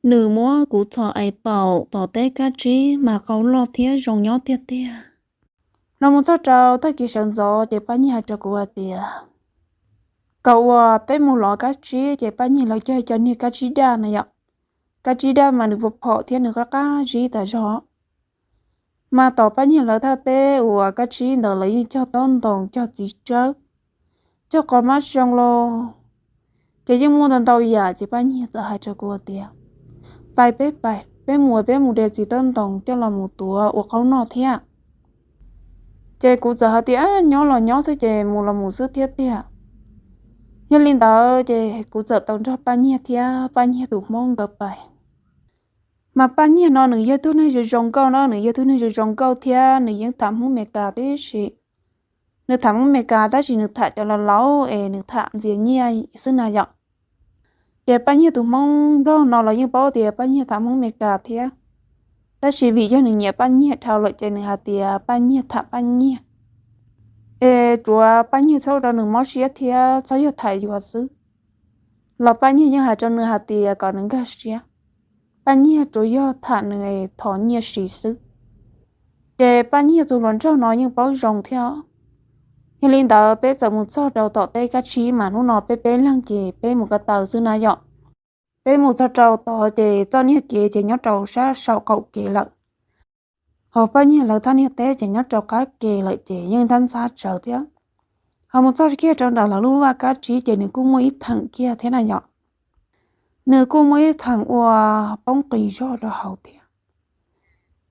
Nws muab kuv txhom ais paum tom teb kab tsib mas qau loj thiab zoo nyob tiag tiag. Los mus txog rau tag kis sawv ntxov ces Paj Nyiag hais rau kuv hais tias kom uas peb mus lov kab tsib ces Paj Nyiag lawv cog cov niag kab tsib daj na yom. Kab tsib daj mas nws pom phom thiab nws qab qab zib tas zog. Mas tom Paj Nyiag lawv thaj teb uas kab tsib ntawd lawv yeej cog tob ntoos, cog txiv tsawb, cog qos mab zoo los, ces yeej muaj ntau ntau yam. Ces Paj Nyiag txawm hais rau kuv tias, pais peb pais, peb mus peb mus de txiv tob ntoos coj los mus tuav ua qaub noj thiab. Ces kuv txawm hais tias nyob los nyob xwb ces mus los mus xwb thiab tiag. Yog li ntawd ces kuv txawm tau nrog Paj Nyiag thiab Paj Nyiag tus hmoob nkawd pais. Mas Paj Nyiag no nws yog tug neeg zoo zoo nkauj na, nws yog tug neeg zoo zoo nkauj thiab nws yeej tham hmoob Amelikas tib si. Nws tham hmoob Amelikas tab sis nws tham cov laus laus es nws tham ntxias nyiaj xwb na yom. Ces Paj Nyiag tus hmoob nplog no los yeej paub tias Paj Nyiag tham hmoob Amelikas thiab, tab sis vim yog nws nyiam Paj Nyiag dhau lawm ces nws hais tias Paj Nyiag tham Paj Nyiag, es tsuav Paj Nyiag txhob ua rau nws mob siab thiab txhob yog tham yuav xwb. Los Paj Nyiag yeej hais rau nws hais tias kom nws nkag siab, Paj Nyiag tsuas yog tham nws es thov nyiaj siv xwb. Ces Paj Nyiag tus hluas nraug no yeej paub zoo thiab. Yog li ntawd peb txawm mus txog rau tom teb kab tsib mas hnub no peb peb leeg ces peb mus ko taw xwb na yom. Peb mus txog rau tod ces txoj niag kev ces nyob rau sab saum qaum kev lawm. Ho Paj Nyiag lawv thaj niag teb ces nyob rau qab kev lawm ces yeej ntxhab ntxhab tsawv thiab. Ho mus txog kiag rau nram lawv lub vaj kab tsib ces nws kuj muaj ib theem kiag thiab na yom. Nws kuj muaj ib theem ua poob qis zog rau hauv thiab.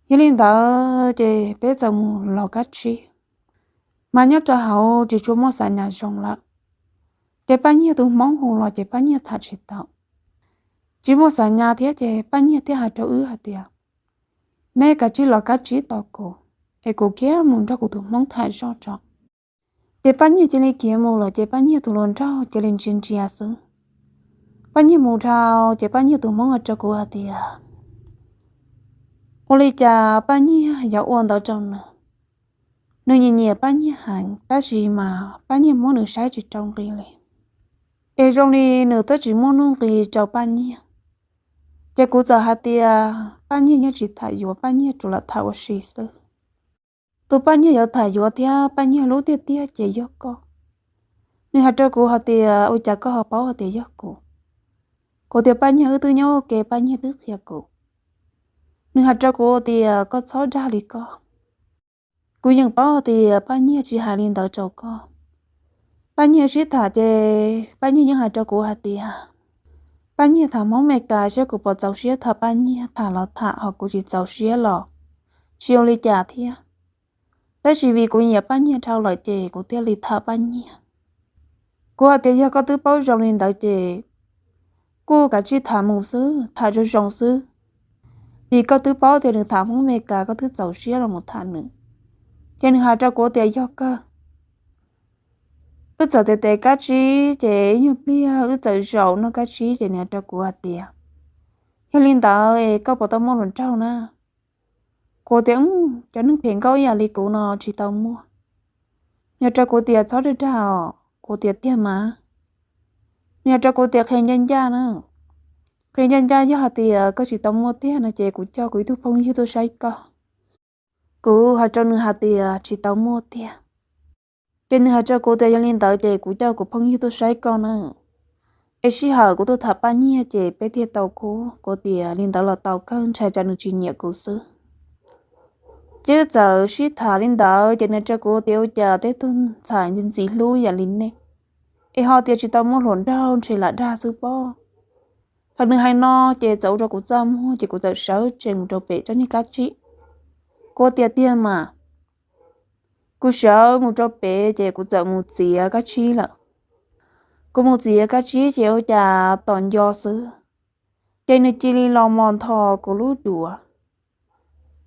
Yog li ntawd ces peb txawm mus lov kab tsib, mas nyob rau hauv tsis tshua muaj xa nyas zoo lawm. Ces Paj Nyiag tus hmoob hu los ces Paj Nyiag tham tsis tau, tsis muaj xa nyas thiab ces Paj Nyiag thiaj hais rau wb hais tias, neb kav tsij lov kab tsib tos kuv, es kuv khiav mus nrog kuv tus hmoob tham zoj tso. Ces Paj Nyiag cia li khiav mus lawm ces Paj Nyiag tus hluas nraug cia li ntsia ntsia xwb. Paj Nyiag mus dhau ces Paj Nyiag tus hmoob hais rau kuv hais tias, ua li cas Paj Nyiag yuav ua ntawd rau nws? Nws nyiam nyiam Paj Nyiag heev tab sis mas Paj Nyiag muab nws saib tsis rau nqi li, es zoo li nws twb tsis muaj nuj nqis rau Paj Nyiag. Ces kuv txawm hais tias Paj Nyiag yeej tsis tham yuav, Paj Nyiag tsuas lam tham ua si xwb. Tus Paj Nyiag yuav tham yuav thiab Paj Nyiag hlub tiag tiag ces yog koj. Nws hais rau kuv hais tias, ua cas koj ho paub hais tias yog kuv? Kuv tias, Paj Nyiag wb twb nyob ua ke, Paj Nyiag twb qhia kuv. Nws hais rau kuv tias, koj txhob dag li koj. Kuv yeej paub tias Paj Nyiag tsis hais li ntawd rau koj. Paj Nyiag sib tham ces Paj Nyiag yeej hais rau kuv hais tias, Paj Nyiag tham Hmoob Meskas saib kuv puas txaus siab tham Paj Nyiag, tham los tham ho kuv tsis txaus siab los tsis ua li cas thiab. Tab sis vim kuv nyiam Paj Nyiag dhau lawm ces kuv thiaj li tham Paj Nyiag. Kuv hais tias yog koj twb paub zoo li ntawd ces kuj kav tsij tham mus xwb, tham zoo zoo xwb. Vim koj twb paub tias nws tham Hmoob Meskas, koj twb txaus siab los mus tham nws. Ces nws hais rau kuv tias yog kawg. Wb txawm tes tes kab tsib ces ib nyuag pliag wb txawm zaum noj kab tsib ces nws hais rau kuv hais tias, yog li ntawd es koj puas tau muaj hluas nraug na? Kuv tias, cov neeg phem nkauj ib yam li kuv no tsis tau muaj. Nws hais rau kuv tias txhob dag dag os. Kuv tias tiag mas. Nws hais rau kuv tias qhia ncaj ncaj na, qhia ncaj ncaj yog hais tias koj tsis tau muaj tiag no ces kuv coj kuv ib tug phooj ywg tuaj saib koj. Kuv hais rau nws hais tias tsis tau muaj tiag. Ces nws hais rau kuv tias yog li ntawd ces kuv coj kuv phooj ywg tuaj saib koj na, es sij hawm kuv tuaj tham Paj Nyiag ces peb thiaj tau khub. Kuv tias li ntawd los tau kawg, ntshai tsam nws tsis nyiam kuv xwb. Ces wb txawm sib tham li ntawd ces nws hais rau kuv tias ua cas tej tug ntxhais ntxim hlub yam li nej es ho tias tsis tau muaj hluas nraug ntshe lam dag xwb pob. Thaum nws hais no ces txawm ua rau kuv txaj muag ces kuv txawm sawv tsees mus rau pem tsob niag kab tsib. Kuv tias tiag mas. Kuv sawv mus rau pem ces kuv txawm mus txiav kab tsib lawm. Kuv mus txiav kab tsib ces ua cas tom nco xwb ces nws cia li los mos ntho kuv lub duav.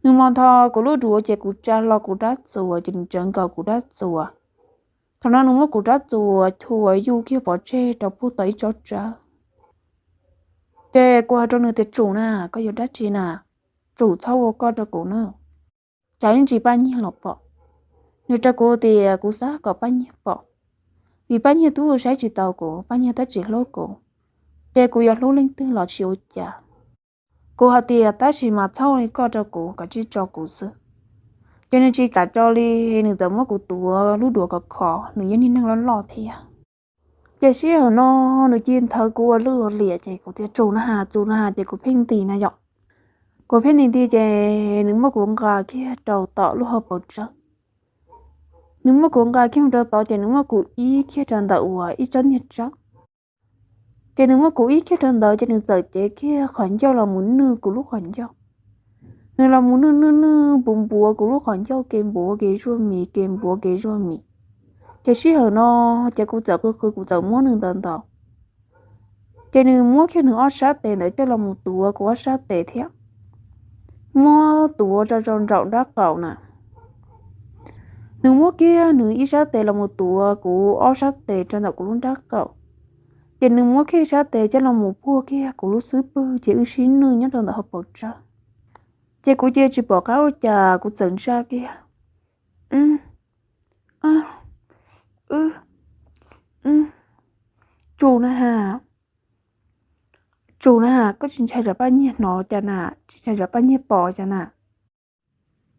Nws mos ntho kuv lub duav ces kuv tsa hlo kuv rab txuas ces nws tsawv nkaus kuv rab txuas. Thaum no nws muab kuv rab txuas chua yuj kiag pov tseg rau puag tom ib tsob tsawb. Ces kuv hais rau nws tias tsum na, koj yuav dab tsi na, tsum txhob ua koj rau kuv na, tsam ib ntsis Paj Nyiag los pom. Nws hais rau kuv tias kuv xav kom Paj Nyiag pom, vim Paj Nyiag twb ua saib tsis taus kuv, Paj Nyiag twb tsis hlub kuv, ces kuv yuav hlub leej twg los tsis ua cas. Kuv hais tias tab sis mas txhob li koj rau kuv, kav tsij tso kuv xwb. Ces nws tsis kam tso li, nws txawm muab kuv tuav lub duav khov kho, nws yog niag neeg loj loj thiab. Ces sij hawm no nws cia nthawv kuv ua lwj ua liam ces kuv tias tsum na has, tsum na has ces kuv pheej nti na yom. Kuv pheej nti nti ces nws muab kuv nqa kiag rau tom lub hauv paus tsawb. Nws muab kuv nqa kiag rau tod ces nws muab kuv ib kiag rau ntawm uas ib tsob niag tsawb. Ces nws muab kuv ib kiag rau ntawd ces nws txawm cev kiag qhov ncauj los mus nwj kuv lub qhov ncauj. Nws los mus nwj nwj nwj npuav npuav kuv lub qhov ncauj, kev npuav kev zuaj mis, kev npuav kev zuaj mis. Ces sij hawm no ces kuv txawm qw qw, kuv txawm muab nws ntaus ntaus. Ces nws muab kiag nws ob sab tes ntawd coj los mus tuav kuv ob sab tes thiab, muab tuav rau rau nraum nraub qaum na. Nws muab kiag nws ib sab tes los mus tuav kuv ob sab tes rau ntawm kuv lub nraub qaum. Ces nws muab kiag sab tes coj los mus puag kiag kuv lub xub pwg ces wb sib nwj nyob rau ntawm hauv paus tsawb. Ces kuv cia tsis pom qab ua cas, kuv txawm ntsaj kiag, tsum na has, tsum na has, koj tsis ntshai tsam paj nyiag hnov cas na, tsis ntshai tsam paj nyiag pom cas na.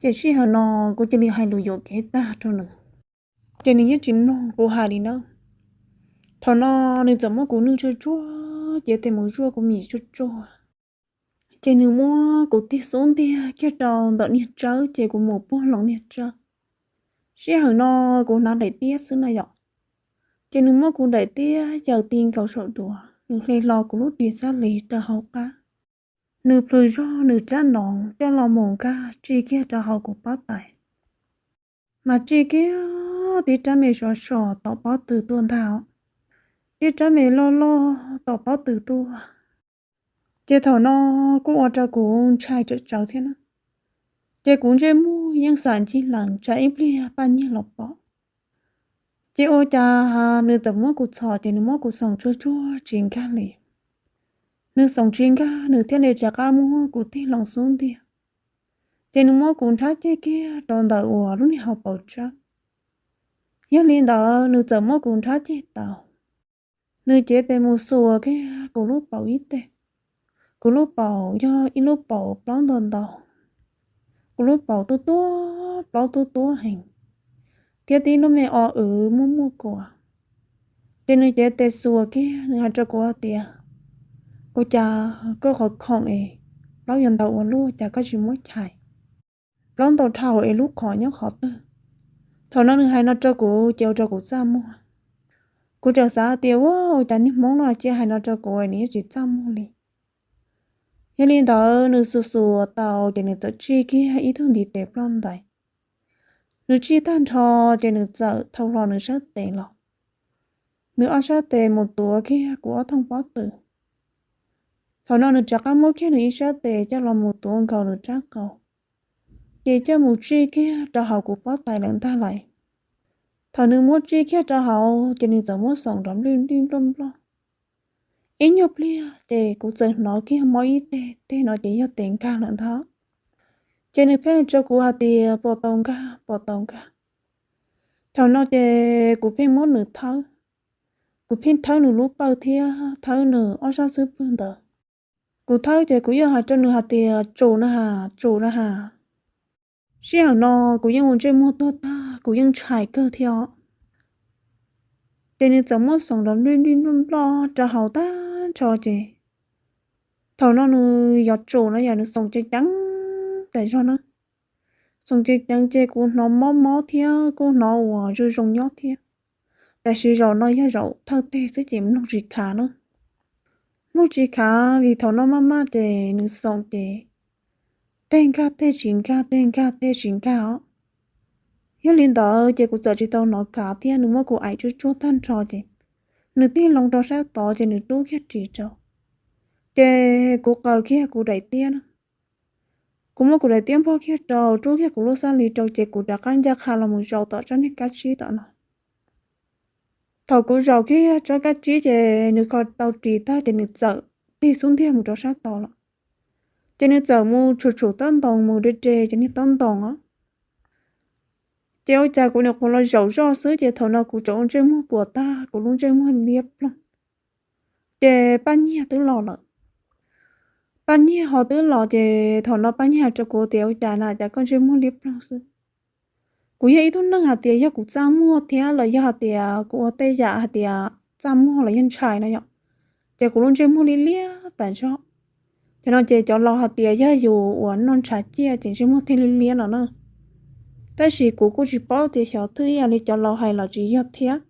Ces sij hawm no kuv cia li hais lus yuam kev tag rau nws, ces nws yeej tsis mloog kuv hais li na. Thaum no nws txawm muab kuv nwj tsuag tsuag, cev tes mus zuaj kuv mis tsuag tsuag. Ces nws muab kuv tig xub ntiag kiag rau ntawm niag tsawb ces kuv mus puag hlo niag tsawb. Sij hawm no kuv hnav daim tiab xwb na yom. Ces nws muab kuv daim tiab caws ti nkaus saum duav, nws hle hlo kuv lub ris xab lis rau hauv qab. Nws plhws zog nws rab noov coj los mus nkag tsij kiag rau hauv kuv pob tais, mas tsij kiag tib rab me sov so tom pob tw tuaj ntag, tib rab me loj loj tom pob tw tuaj. Ces thaum no kuj ua rau kuv ntshai tsawm tsawv thiab na. Ces kuv ntsej muag yeej xam ncig lees tsam ib pliag paj nyiag los pom. Ces ua cas nws txawm muab kuv txhom ces nws muab kuv xoom tsuag tsuag tsis nkag li. Nws xoom tsis nkag nws thiaj li rov qab muab kuv tig hlo xub ntiag. Ces nws muab kuv nrhab ceg kiag rau ntawm uas lub niag hauv paus tsawb. Yog li ntawd nws txawm muab kuv nrhab ceg tau. Nws cev tes mus xuas kiag kuv lub paum ib teg. Kuv lub paum yog ib lub paum plaub ntau ntau, kuv lub paum tuab tuab plaub tuab tuab heev, thiab tib lub me o wv muaj muaj kua. Ces nws cev tes xuas kiag nws hais rau kuv hais tias, ua cas koj qhov khoom es plaub yuav ntau ua luaj cas koj tsis muab chais, plaub ntau dhau es lub qhov nyob qhov twg. Thaum no nws hais no rau kuv ces ua rau kuv txaj muag. Kuv txawm xav tias ua cas niag hmoob no cia hais no rau kuv nws yeej tsis txaj muag li. Yog li ntawd nws xuas xuas tau ces nws txawm tsij kiag ib tug ntiv tes ploj ntais. Nws tsij tag nrho ces nws txawm thau hlo nws sab tes los. Nws ob sab tes mus tuav kiag kuv ob thooj pob tw. Thaum no nws rov qab muab kiag nws ib sab tes coj los mus tuav nkaus nws rab qau, ces coj mus tsij kiag rau hauv kuv pob tais lawm ntag lais. Thaum nws muab tsij kiag rau hauv ces nws txawm muab xoom nrov nplij nplij nploj nploj. Ib nyuag pliag ces kuv txawm hnov kiag mob ib teg, teg no ces yog tes nkag lawm ntag. Ces nws pheej hais rau kuv hais tias puas tau nkag, puas tau nkag. Thaum no ces kuv pheej muab nws thawb, kuv pheej thawb nws lub pawg thiab thawb nws ob sab xub pwg ntawd. Kuv thawb ces kuv yeej hais rau nws hais tias tsum na has, tsum na has. Sij hawm no kuv yeej ua ntsej muag tuag tag, kuv yeej ntshai kawg thiab os. Ces nws txawm muab xoom nrov nplij nplij nploj nploj rau hauv tag nrho ces thaum no nws yuav tsum no yog nws xoom ceev ceev tas zog na. Xoom ceev ceev ces kuv hnov mob mob thiab kuj hnov uas zoo zoo nyob thiab. Tab sis zaum no yog zaum thawj teg xwb ces mloog tsis khav na. Mloog tsis khav vim thaum no maj maj ces nws xoom ces teg nkag teg tsis nkag, teg nkag teg tsis nkag os. Yog li ntawd ces kuv txawm tsis tau hnov khav thiab nws muab kuv aim tsuag tsuag tag nrho ces nws tig loo rau sab tod ces nws rub kiag ris rau. Ces kuv qaws kiag kuv daim tiab na. Kuv muab kuv daim tiab npog kiag rau, rub kiag kuv lub xab lis rau ces kuv rov qab ncaj qha los mus zaum tom tsob niag kab tsib tom no. Thaum kuv zaum kiag tsob kab tsib ces nws kho tau ris tag ces nws txawm tig xub ntiag mus rau sab tod lawm. Ces nws txawm mus tshum tshum taub ntoos, mus de de cov niag taub ntoos os. Ces ua cas kuv nyuam qhuav los zaum zoj xwb ces thaum no kuv tseem ua ntsej muag puas tag, kuv lub ntsej muag liab ploog. Ces paj nyiag twb los lawm. Paj Nyiag ho twb los ces thaum no Paj Nyiag hais rau kuv tias, ua cas na, cas koj ntsej muag liab ploog xwb? Kuv yog ib tug neeg hais tias yog kuv txaj muag thiab los yog hais tias kuv ua tej yam hais tias txaj muag los yog ntshai no yom, ces kuv lub ntsej muag liab liab tas zog. Ces no ces cov laus hais tias yog yus uas noj ntshav ciaj ces ntsej muag thiaj liab liab no na. Tab sis kuv kuj tsis paub tias xyov thwj ib yam li cov laus hais los tsis yog thiab.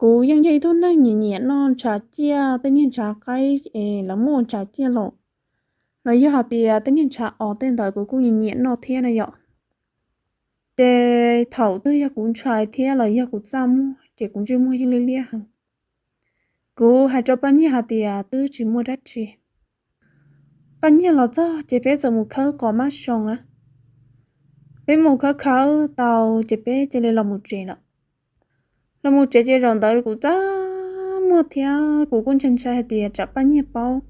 Kuv yeej yog ib tug neeg nyiam nyiam noj ntshav ciaj, tej niag ntshav qaib es lawv muab ua ntshav ciaj los, los yog hais tias tej niag ntshav os tej ntawd kuv kuj nyiam nyiam noj thiab na yom. Ces thaum twg yog kuv ntshai thiab los yog kuv txaj muag ces kuv ntsej muag yeej liab liab heev. Kuv hais rau Paj Nyiag hais tias twb tsis muaj dab tsi. Paj Nyiag los txog ces peb txawm mus khawb qos mab zoo na. Peb mus khawb khawb tau ces peb cia li los mus tsev lawm. Los mus tsev ces zaum ntawd kuv txaj muag thiab kuv kuj ntshai ntshai hais tias tsam Paj Nyiag paub,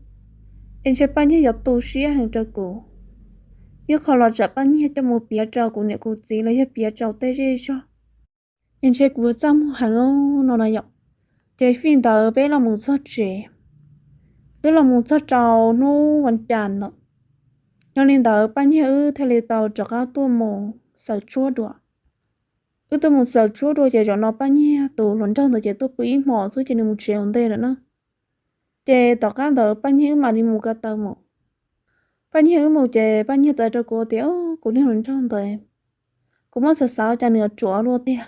es ntshe Paj Nyiag yuav tu siab heev rau kuv. Ib qho los tsam Paj Nyiag coj mus piav rau kuv niam kuv txiv los yog piav rau tej zej zog, es ntshe kuv yuav txaj muag heev no na yom. Ces fij ntawd peb los mus txog tsev, twb los mus txog rau hnub vas cas lawm. Yog li ntawd Paj Nyiag wb thiaj li tau rov qab tuaj mus xaws tshuab dua. Wb tuaj mus xaws tshuab dua ces zaum no Paj Nyiag tus hluas nraug ntawd ces tuaj pw ib hmos xwb ces nws mus tsev ua ntej lawm na. Ces tom qab ntawd Paj Nyiag wb mam li mus ko taw mus. Paj Nyiag wb mus ces Paj Nyiag txawm rau kuv tias, kuv niag hluas nraug ntawd, kuv muab xav xav cas nws ruam luaj tiag.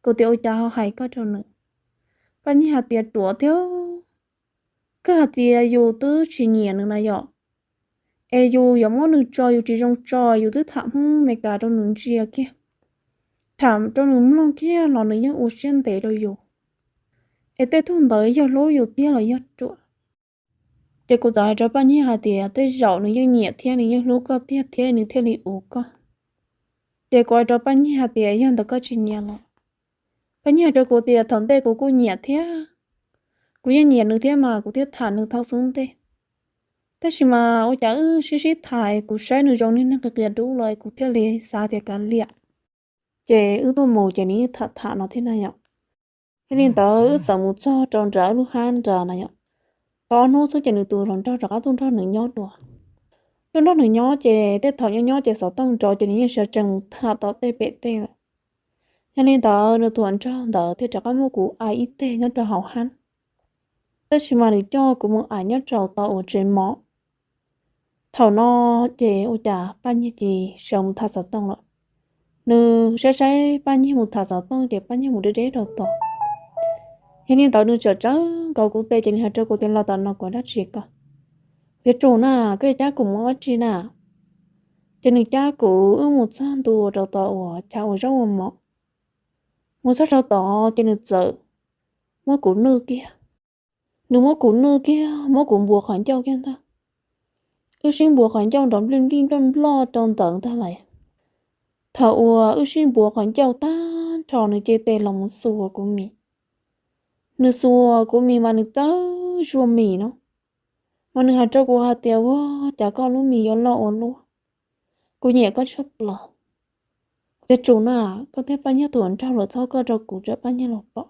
Kuv tias ua cas ho hais koj rau nws? Paj Nyiag hais tias ruam thiab, kawg hais tias yus twb tsis nyiam nws na yom, es yus yuav muab nws tso yus tsis zoo tso, yus twb tham Hmoob Meskas rau nws ntsia kiag, tham rau nws mloog kiag los nws yeej ua siab ntev rau yus. Es tej tug ntawd yog hlub yus tiag los yog ruam? Ces kuv txawm hais rau Paj Nyiag hais tias tej zaum nws yeej nyiam thiab nws yeej hlub koj tiag thiab nws thiaj li ua koj. Ces kuv hais rau Paj Nyiag hais tias yog ntawd koj tsis nyiam los? Paj Nyiag hais rau kuv tias thaum ntej kuv kuj nyiam thiab, kuv yeej nyiam nws thiab mas kuv thiaj tham nws thaum xub ntej. Tab sis mas ua cas wb sib sib tham kuv saib nws zoo li neeg qias qias dub los kuv thiaj li xav tias kav liam. Ces wb tuaj mus ces nws yeej tham tham no thiab na yom. Yog li ntawd wb txawm mus txog rau nram lub hab nrad na yom. Tau ob hnub xwb ces nws tus hluas nraug rov qab tuaj nrog nws nyob dua. Tuaj nrog nws nyob ces tej thaum nyob nyob ces xov tooj nrov ces nws yeej sawv tsees mus tham tom tej pem tej lawm. Yog li ntawd nws tus hluas nraug ntawd thiaj rov qab muab kuv aim ib teg nyob rau hauv hab. Tab sis mas nws coj kuv mus aim nyob rau tom uas tsev mov. Thaum no ces ua cas Paj Nyiag cia li sawv mus tham xov tooj lawm. Nws saib saib Paj Nyiag mus tham xov tooj ces Paj Nyiag mus deb deb rau tod. Yog li ntawd nws txawm tsawv nkaus kuv tes ces nws hais rau kuv tias los tom no kuv dab tsi koj? Tias tsum na, koj cab kuv mus ua dab tsi na? Ces nws cab kuv wb mus txog ntua rau tom uas chav ua zaub ua mov. Mus txog rau tod ces nws txawm muab kuv nwj kiag. Nws muab kuv nwj kiag, muab kuv npuav qhov ncauj kiag ntag. Wb sib npuav qhov ncauj nrov nplij nplij nploj nploj rau ntawd ntag lais. Thaum uas wb sib npuav qhov ncauj tag nrho nws cev tes los mus xuas kuv mis. Nws xuas kuv mis mas nws txawj zuaj mis no, mas nws hais rau kuv hais tias ua cas koj lub mis yuav loj ua luaj, kuv nyiam koj tshaj plaws. Kuv tias tsum na, koj thiab Paj Nyiag tus hluas nraug lawm txhob koj rau kuv tsam Paj Nyiag los pom.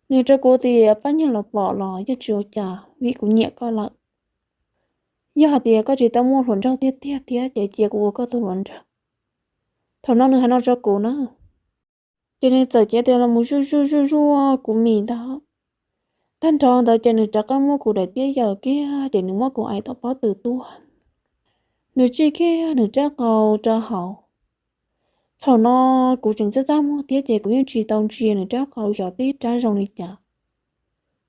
Nws hais rau kuv tias Paj Nyiag los pom los yeej tsis ua cas vim kuv nyiam koj lawm. Yog hais tias koj tsis tau muaj hluas nraug tiag tiag thiab ces cia kuv ua koj tus hluas nraug. Thaum no nws hais no rau kuv na, ces nws txawm cev tes los mus zuaj zuaj zuaj zuaj kuv mis ntag. Tag nrho ntawd ces nws rov qab muab kuv daim tiab yaws kiag ces nws muab kuv aim tom pob tw tuaj. Nws tsij kiag nws rab qau rau hauv. Thaum no kuv tseem txaj txaj muag thiab ces kuv yeej tsis tau ntsia nws rab qau xyov tib rab zoo li cas.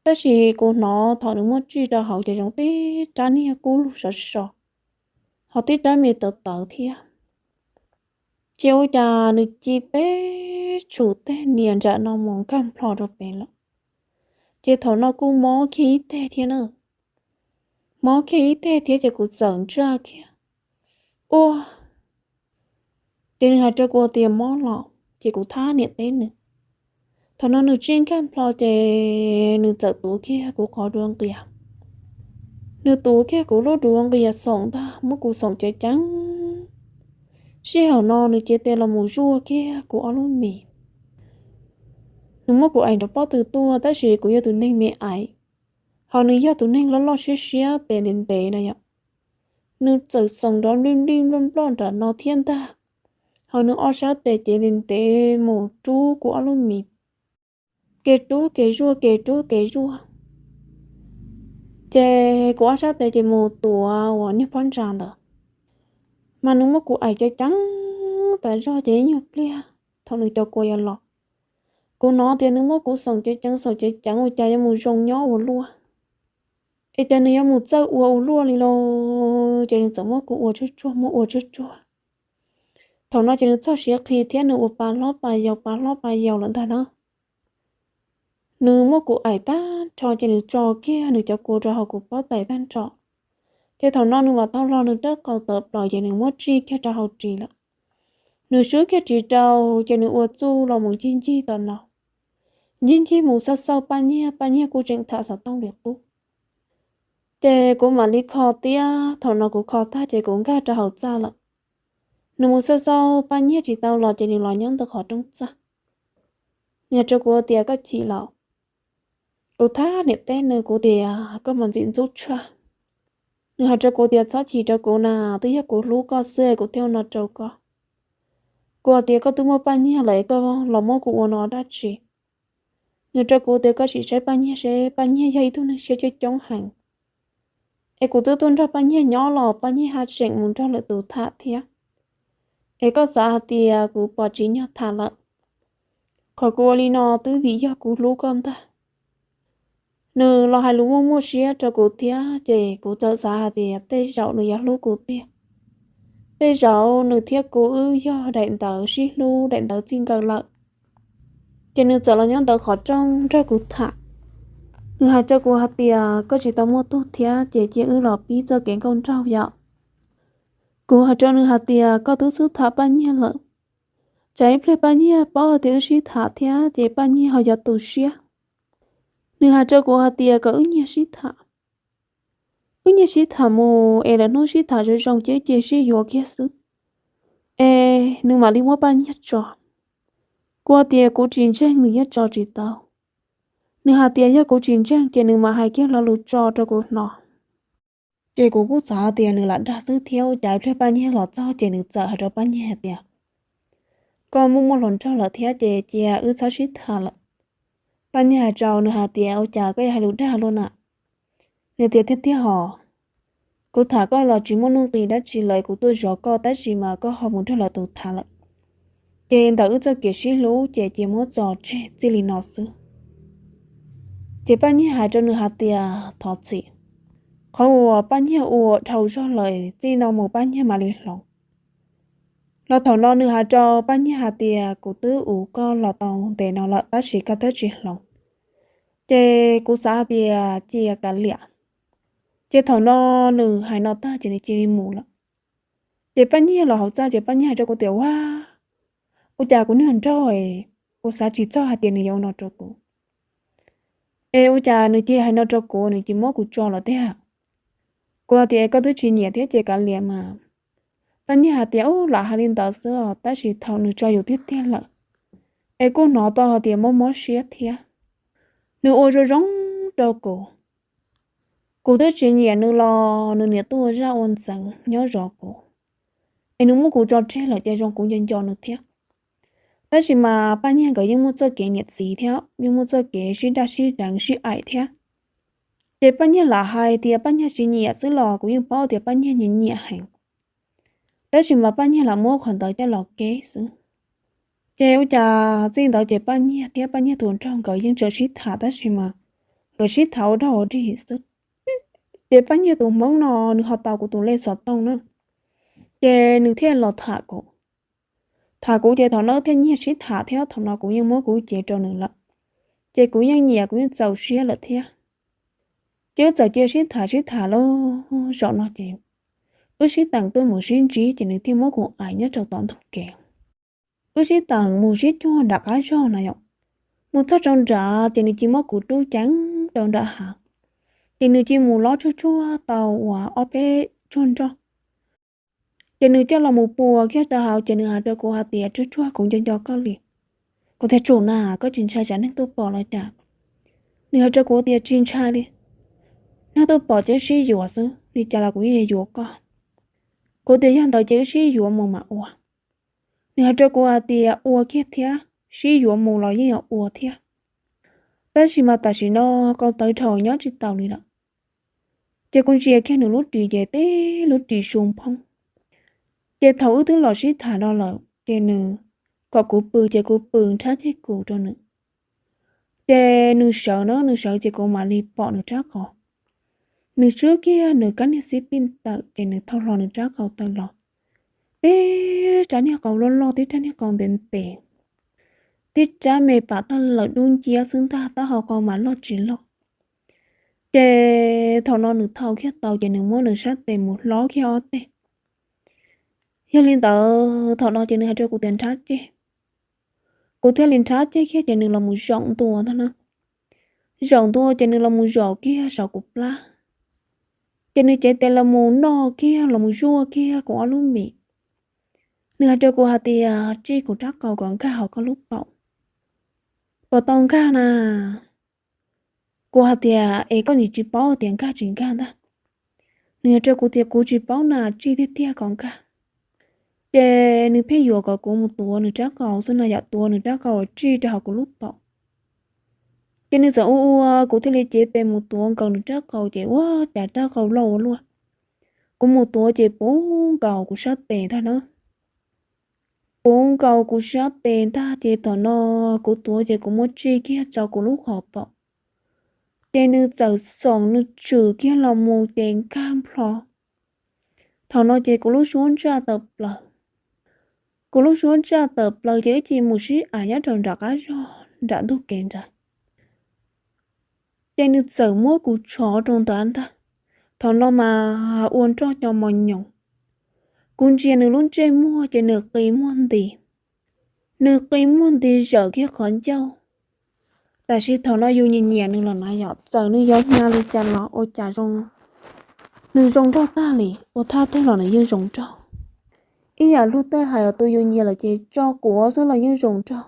Tab sis kuv hnov thaum nws muab tsij rau hauv ces zoo tib rab niag kub lug sov so, ho tib rab me tawv tawv thiab. Ces ua cas nws ci teb tshum teg nias nram no mus nkag nplho rau pem lawm. Ces thaum no kuj mob kiag ib teg thiab na. Mob kiag ib teg thiab ces kuv txawm ntsaj kiag. Ua, ces nws hais rau kuv tias mob los ces kuv thab niam teb nws. Thaum no nws tsij nkag nplho ces nws txawm tuav kiag kuv qhov duav nqias. Nws tuav kiag kuv lub duav nqias xoom ntag, muab kuv xoom ceev ceev. Sij hawm no nws cev tes los mus zuaj kiag kuv ob lub mis. Nws muab kuv aim nrov pob tw tuaj tab sis kuv yog tus neeg me aim, Ho nws yog tus neeg loj loj siab siab tes ntev ntev na yom. Nws txawm xoom nrov nplij nplij nploj nploj nram no thiab ntag. Ho nws ob sab tes ces ntev ntev mus rub kuv ob lub mis, kev rub kev zuaj kev rub kev zuaj. Ces kuv ob sab tes ces mus tuav uas niag phab ntsa ntawd, mas nws muab kuv aim ceev ceev tas zog ces ib nyuag pliag thaum nws cov kua yuav los, kuv hnov tias nws muab kuv xoom ceev ceev xoom ceev ceev ua cas yuav mus zoo nyob ua luaj, es cas nws yuav mus txawj ua ua luaj li los, ces nws txawm muab kuv ua tsuag tsuag muab ua tsuag tsuag. Thaum no ces nws txoj siav qhi thiab nws ua pa hlob pa yau pa hlob pa yau lawm ntag na. Nws muab kuv aim tag nrho ces nws tso kiag nws cov kua rau hauv kuv pob tais tag nrho. Ces thaum no nws mam tau los nws rab qau tawm plaws ces nws muab tsij kiag rau hauv ris lawm. Nws swb kiag ris rau ces nws ua txuj los mus ncig ncig tom no, ncig ncig mus xauj xauj Paj Nyiag, Paj Nyiag kuj tseem tham xov tooj li qub. Ces kuv mam li kho tiab, thaum no kuv kho tag ces kuv nkag rau hauv txaj lawm. Nws mus xauj xauj Paj Nyiag tsis tau los ces nws los nyob ntawm qhov rooj txaj. Nws hais rau kuv tias koj chim los? Kuv thab niam teb nws, kuv tias koj mas ntxim ntxub tshaj. Nws hais rau kuv tias txhob chim rau kuv na, twb yog kuv hlub koj xwb kuv thiaj ua no rau koj. Kuv hais tias koj twb muaj Paj Nyiag lawm koj los muab kuv ua no dab tsi? Nws rau kuv tias koj sim saib Paj Nyiag seb, Paj Nyiag yog ib tug neeg siab coob coob heev, es kuv twb tuaj nrog Paj Nyiag nyob los Paj Nyiag haj tseem mus nrog lwm tus tham thiab. Es koj xav hais tias kuv pom tsis nyog tham lawm, qhov kuv ua li no twb vim yog kuv hlub koj ntag. Nws los hais lus muaj muaj siab rau kuv thiab ces kuv txawm xav hais tias tej zaum nws yuav hlub kuv tiag. Tej zaum nws thiab kuv wb yog daim ntawv sib hlub daim ntawv txij nkawm lawm. Ces nws txawm los nyob ntawm qhov rooj nrog kuv tham. Nws hais rau kuv hais tias koj tsis tau muaj tug thiab ces cia wb los pib txoj kev nkauj nraug yom. Kuv hais rau nws hais tias koj twb xub tham Paj Nyiag lawm, tsam ib pliag Paj Nyiag paub hais tias wb sib tham thiab ces Paj Nyiag ho yuav tu siab. Nws hais rau kuv hais tias kom wb nyiag sib tham, wb nyiag sib tham mus es lwm hnub sib tham zoo zoo ces wb cia sib yuav kiag xwb, es nws mam li muab Paj Nyiag tso. Kuv hais tias kuv tsis ntseeg, nws yeej tso tsis tau. Nws hais tias yog kuv tsis ntseeg ces nws mam hais kiag lo lus tso rau kuv hnov. Ces kuv kuj xav tias nws lam dag xwb thiab, ua cas ib pliag Paj Nyiag los txog ces nws txawm hais rau Paj Nyiag hais tias koj muaj muaj hluas nraug lawm thiab ces cia wb txhob sib tham lawm. Paj Nyiag hais rau nws hais tias ua cas koj yuav hais lus dag luaj na? Nws tias tiag tiag hos, kuv tham koj los tsis muaj nuj nqis dab tsi lawm, kuv tuaj zov koj tab sis mas koj ho mus nrog lwm tus tham lawm. Ces ntawm wb txoj kev sib hlub ces cia muab tso tseg txij li no xwb. Ces Paj Nyiag hais rau nws hais tias thov txim, qhov uas Paj Nyiag ua dhau zog lawm, txij no mus Paj Nyiag mam li hloov. Los thaum no nws hais rau Paj Nyiag hais tias kuv twb ua koj los tau ntev no lawm tab sis koj twb tsis hloov, ces kuv xav hais tias cia kav liam. Ces thaum no nws hais no tag ces nws cia li mus lawm. Ces Paj Nyiag los hauv txaj ces Paj Nyiag hais rau kuv tias ua, ua cas kuv niag hluas nraug, kuv xav tsis txog hais tias nws yuav ua no rau kuv. Es ua cas nws cia li hais no rau kuv, nws cia li muab kuv tso lawm tiag. Kuv hais tias es koj twb tsis nyiam thiab ces kav liam mas. Paj Nyiag hais tias ub, lam hais li ntawd xwb os, tab sis thaum nws tso yus tiag tiag lawm, es kuj hnov tau hais tias mob mob siab thiab. Nws ua zoo zoo rau kuv, kuv twb tsis nyiam nws los nws niam tuaj ua zaj ua ntxeev nyob zov kuv, es nws muab kuv tso tseg lawm ces zoo kuv nco nco nws thiab. Tab sis mas Paj Nyiag nkawd yeej muaj txoj kev niam txiv thiab yeej muaj txoj kev sib daj sib deev sib aim thiab. Ces Paj Nyiag lam hais tias Paj Nyiag tsis nyiam xwb los kuv yeej paub tias Paj Nyiag nyiam nyiam heev, tab sis mas Paj Nyiag lam muab qhov ntawd coj los keb xwb. Ces ua cas txij ntawd ces Paj Nyiag thiab Paj Nyiag tus nraug nkawd yeej tseem sib tham tab sis mas nkawd sib tham ua dog ua dig xwb. Ces Paj Nyiag tus hmoob no nws ho tau kuv tus lej xov tooj na, ces nws thiaj los tham kuv. Tham kuv ces thaum no thiaj nyiag sib tham thiab, thaum no kuv yeej muab kuv cev rau nws lawm, ces kuv yeej nyiam kuv yeej txaus siab lawm thiab. Ces wb txawm cia sib tham sib tham lawm, zaum no ces wb sib teem tuaj mus sib ntsib ces nws thiaj muab kuv aim nyob rau tom ntug kev. Wb sib teem mus sib cuag nram qab zog na yom, mus txog rau nrad ces nws cia li muab kuv rub ceev rau nram hav, ces nws cia li mus lob tsuag tsuag tau uas ob peb tsuag nroj. Ces nws coj los mus pua kiag rau hauv ces nws hais rau kuv hais tias tsuag tsuag kuv nco nco koj li. Kuv tias tsum na, koj tsis ntshai tsam neeg tuaj pom los cas? Nws hais rau kuv tias tsis ntshai li, Nag tuaj pom ces wb sib yuav xwb, li cas los kuv yeej yuav yuav koj. Kuv tias yog ntawd ces wb sib yuav mus mam ua. Nws hais rau kuv hais tias ua kiag thiab, sib yuav mus los yeej yuav ua thiab. Tab sis mas tam sim no qau tawv dhau nyob tsis tau li lawm. Ces kuv ntsia kiag nws lub ris ces tib lub ris su phoob. Ces thaum wb twb los sib tham no lawm ces nws kom kuv pw ces kuv pw nrhab ceg kuv rau nws. Ces nws sawv na, nws sawv ces kuv mam li pom nws rab qau. Nws swb kiag nws kab niag xib pij tawm ces nws thau hlo nws rab qau tawm los. Tib rab niag qau loj loj, tib rab niag qau ntev ntev, tib rab me pam tag lawm dub nciab xwb ntag, tab hau qau mas loj tsis loj. Ces thaum no nws thau kiag tau ces nws muab nws sab tes mus hlob kiag ob teg. Yog li ntawd thaum no ces nws hais rau kuv tias nrhab ceg. Kuv thiaj li nrhab ceg kiag ces nws los mus zaum ntua ntag na. Zaum ntua ces nws los mus zaum kiag saum kuv plab. Ces nws cev tes los mus noj kiag los mus zuaj kiag kuv ob lub mis. Nws hais rau kuv hais tias tsij kuv rab qau kom nkag hauv koj lub paum. Puas tau nkag na? Kuv hais tias es koj nim tsis paub tias nkag tsis nkag ntag. Nws hais rau kuv tias kuv tsis paub na, tsij tiag tiag kom nkag. Ces nws pheej yuam kom kuv mus tuav nws rab qau xwb no, yam tuav nws rab qau uas tsij rau hauv kuv lub paum. Ces nws txawm ua ua kuv thiaj li cev tes mus tuav nkaus nws rab qau ces ua cas rab qau loj ua luaj. Kuv mus tuav ces puv nkaus kuv sab tes ntag na. Puv nkaus kuv sab tes ntag ces thaum no kuv tuav ces kuv muab tsij kiag rau kuv lub qhov paum. Ces nws txawm xoom nws tshwm kiag los mus ces nkag nplho. Thaum no ces kuv lub suab ntsaj tawm plaws. Kuv lub suab ntsaj tawm plaws ces wb cia li mus sib ais nyob rau nram qab zog nram ntug kev nrad. Ces nws txawm muab kuv tshov rau ntawd ntag. Thaum no mas ua nroj co mos nyoos. Kuv ntsia nws lub ntsej muag ces nws qi muag nti. Nws qi muag nti zawm kiag qhov ncauj. Tab sis thaum no yus nyiam nyiam nws los na yom, txawm nws yuav hnia li cas los ua cas zoo, nws zoo nraug tag li, ua thaj twg los nws yeej zoo nraug. Ib yam luag tej hais tias tus yus nyiam lawm ces tso quav xwb los yeej zoo nraug.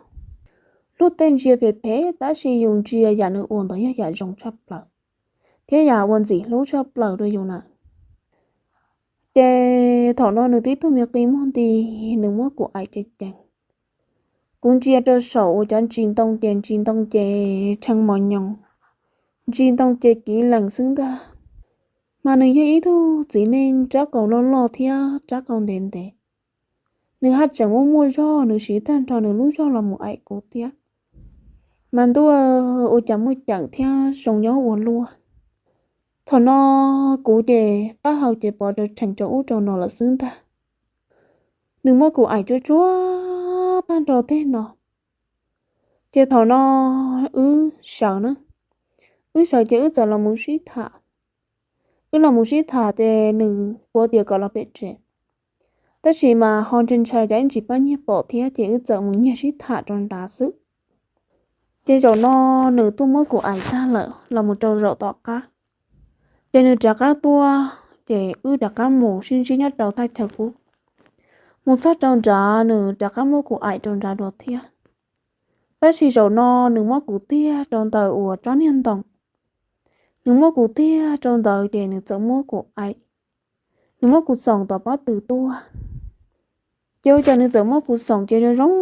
Luag tej ntsia phem phem tab sis yus ntsia yam nws ua ntawd yog yam zoo tshaj plaws thiab yam ua ntxim hlub tshaj plaws rau yus na. Ces thaum no nws tib tug me qi muag nti, nws muab kuv aim ceev ceev. Kuv ntsia rau saum uas cov ntsis ntoo ces ntsis ntoo ces tshee mos nyoos, ntsis ntoo ces kiv lees xwb ntag. Mas nws yog ib tug txiv neej rab qau loj loj thiab rab qau ntev ntev. Nws haj tseem muaj muaj zog, nws siv tag nrho nws lub zog los mus aim kuv thiab. Mas ntuj, ua cas muaj ceem thiab zoo nyob ua luaj. Thaum no kuv ces taub hau ces pov rau rhees rau ub rau no lawm xwb ntag. Nws muab kuv aim tsuag tsuag tag nrho tej no. Ces thaum no wb sawv na, wb sawv ces wb txawm los mus sib tham. Wb los mus sib tham ces nws kuv tias kom los pem tsev, tab sis mas ho ntshai ntshai cas ib ntsis pab nyiag pom thiab ces wb txawm mus nyiag sib tham rau nrad xwb. Ces zaum no nws tuaj muab kuv aim tag lawm los mus rau zaum tom qab. Ces nws rov qab tuaj, ces wb rov qab mus sib ntsib nyob rau thaj chaw qub. Mus txog rau nrad nws rov qab muab kuv aim rau nrad dua thiab. Tab sis zaum no nws muab kuv tiag rau ntawm uas tsob niag ntoo. Nws muab kuv tiag rau ntawd ces nws txawm muab kuv aim, nws muab kuv xoom tom pob tw tuaj. Ces ua cas nws txawm muab kuv xoom ces zoo zoo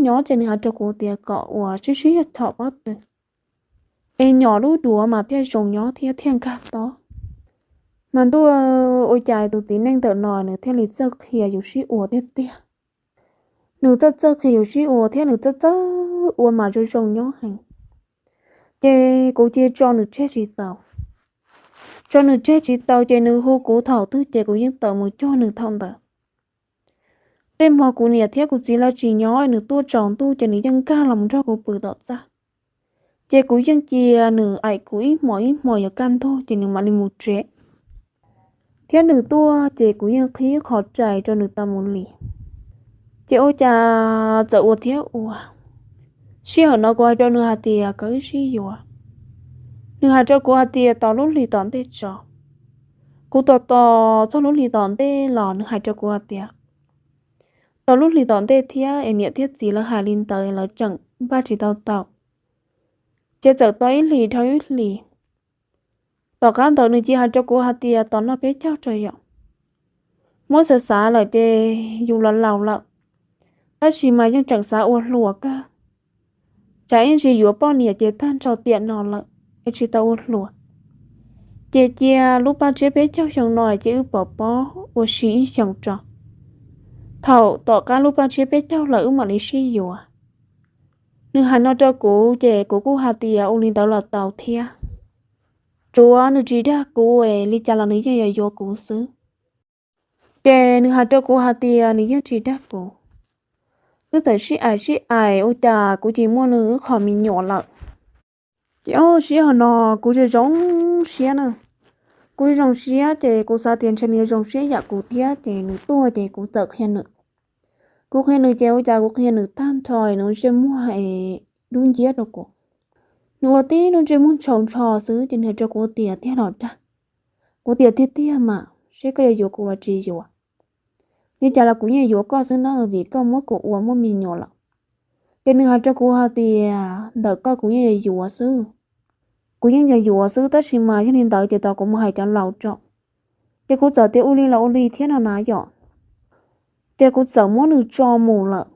nyob ces nws hais rau kuv tias kom uas sib sib txhom pob tw es nyom lub duav mas thiaj zoo nyob thiab thiaj nkag tob. Mas ntuj, ua cas tus txiv neej ntawm no nws thiaj li txawj qhia yus sib ua tiag tiag. Nws txawj txawj qhia yus sib ua thiab nws txawj txawj ua mas zoo zoo nyob heev. Ces kuv cia tso nws tseg tsis tau. Tso nws tseg tsis tau ces nws hu kuv thaum twg ces kuv yeej tawm mus cuag nws thaum ntawd. Tej hmo kuv niam thiab kuv txiv lawv tsis nyob nws tuaj tsaus ntuj ces nws yeej nkag los nrog kuv pw tom txaj. Ces kuv yeej cia nws aim kuv ib hmos ib hmos yuav kaj ntug ces nws mam li mus tsev. Thiab nws tuaj ces kuv yeej qhib qhov rais rau nws tau mus li. Ces ua cas txawm ua thiab ua, sij hawm no kuv hais rau nws hais tias kom wb sib yuav. Nws hais rau kuv hais tias tos lub hlis tom ntej tso. Kuv tos tos txog lub hlis tom ntej los nws hais rau kuv hais tias tos lub hlis tom ntej thiab es niam thiab txiv lawv hais li ntawd lawv tseem npaj tsis tau tau. Ces txawm tos ib hlis dhau ib hlis. Tom qab ntawd nws cia hais rau kuv hais tias, Tos noj peb caug rau yom, muab xav xav lawm ces yus los laus lawm, tab sis mas yeej tseem xav ua hluas kawg. Tsam ib ntsis yuav poj niam ces tag nrho tiam no lawm es tsis tau ua hluas. Ces cia lub paj tsiab peb caug xyoo no ces wb pov pob ua si ib xyoos tso. Thaum tom qab lub paj tsiab peb caug lawm wb mam li sib yuav. Nws hais no rau kuv ces kuv kuj hais tias, Ua li ntawd los tau thiab. Tsuav nws tsis dag kuv es li cas los nws yeej yuav yuav kuv xwb. Ces nws hais rau kuv hais tias nws yeej tsis dag kuv. Wb txawm sib aim sib aim ua cas kuv ces muaj nws wb qhov me nyuam lawm. Ces ob sij hawm no kuv zoo zoo siab na. Kuv zoo zoo siab ces kuv xav tias ntshe nws yuav zoo siab yam kuv thiab ces nws tuaj ces kuv txawm qhia nws. Kuv qhia nws ces ua cas kuv qhia nws tag nrho nws ntsej muag es dub nciab rau kuv. Nws ua tib lub ntsej muag ntshau ntsho xwb ces nws hais rau kuv tias, Tiag los dag? Kuv tias, Tiag tiag mas, seb koj yuav yuav kuv los tsis yuav. Li cas los kuv yeej yuav koj xwb na, vim koj muab kuv ua muaj me nyuam lawm. Ces nws hais rau kuv hais tias, Ntawm koj kuv yeej yuav yuav xwb. Kuv yeej yuav yuav xwb, tab sis mas yog li ntawd ces tos kuv mus hais cov laus tso. Ces kuv txawm tias, Ua li los ua li thiab no na yom. Ces kuv txawm muab nws tso mus lawm.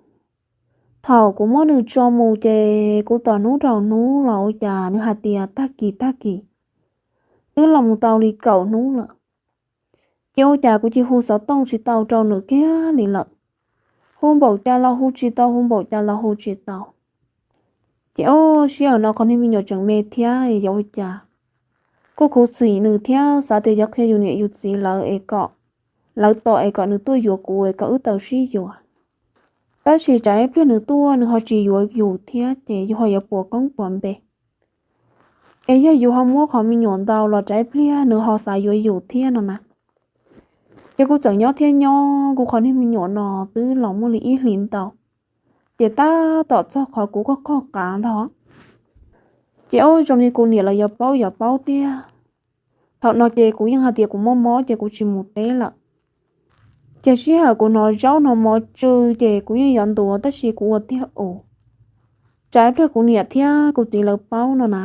Thaum kuv muab nws tso mus ces kuv tos hnub dhau hnub los ua cas nws hais tias tag kis tag kis twb los mus tau li kaum hnub lawm. Ces ua cas kuv cia hu xov tooj tsis tau rau nws kiag li lawm. Hu npaum cas los hu tsis tau, hu npaum cas los hu tsis tau. Ces ob sij hawm no qhov niag me nyuam tseem me thiab yuav ua cas, kuj khuv xim nws thiab xav tias yuav qhia yus niam yus txiv lawv es kom lawv tos es kom nws tuaj yuav kuv es kom wb tau sib yuav. Tab sis tsam ib pliag nws tuaj nws ho tsis yuav yus thiab ces yus ho yuav puas koob puas npe. Es yog yus ho muab qhov me nyuam ntau los tsam ib pliag nws ho xav yuav yus thiab no na. Ces kuv txawm nyob thiab nyob, kuv qhov niag me nyuam no twb los muaj li ib hlis ntau, ces tab tom txog qhov kuv qoj qoj qav ntag. Ces ob zoo li kuv niam los yuav paub yuav paub tiag. Thaum no ces kuv yeej hais tias kuv mob mob ces kuv tsis mus teb lawm. Ces sij hawm kuv hnov zaub hnov mov tsw ces kuv yeej yuav ntuav tab sis kuv ua tiag ua, tsam ib pliag kuv niam thiab kuv txiv lawv paub no na.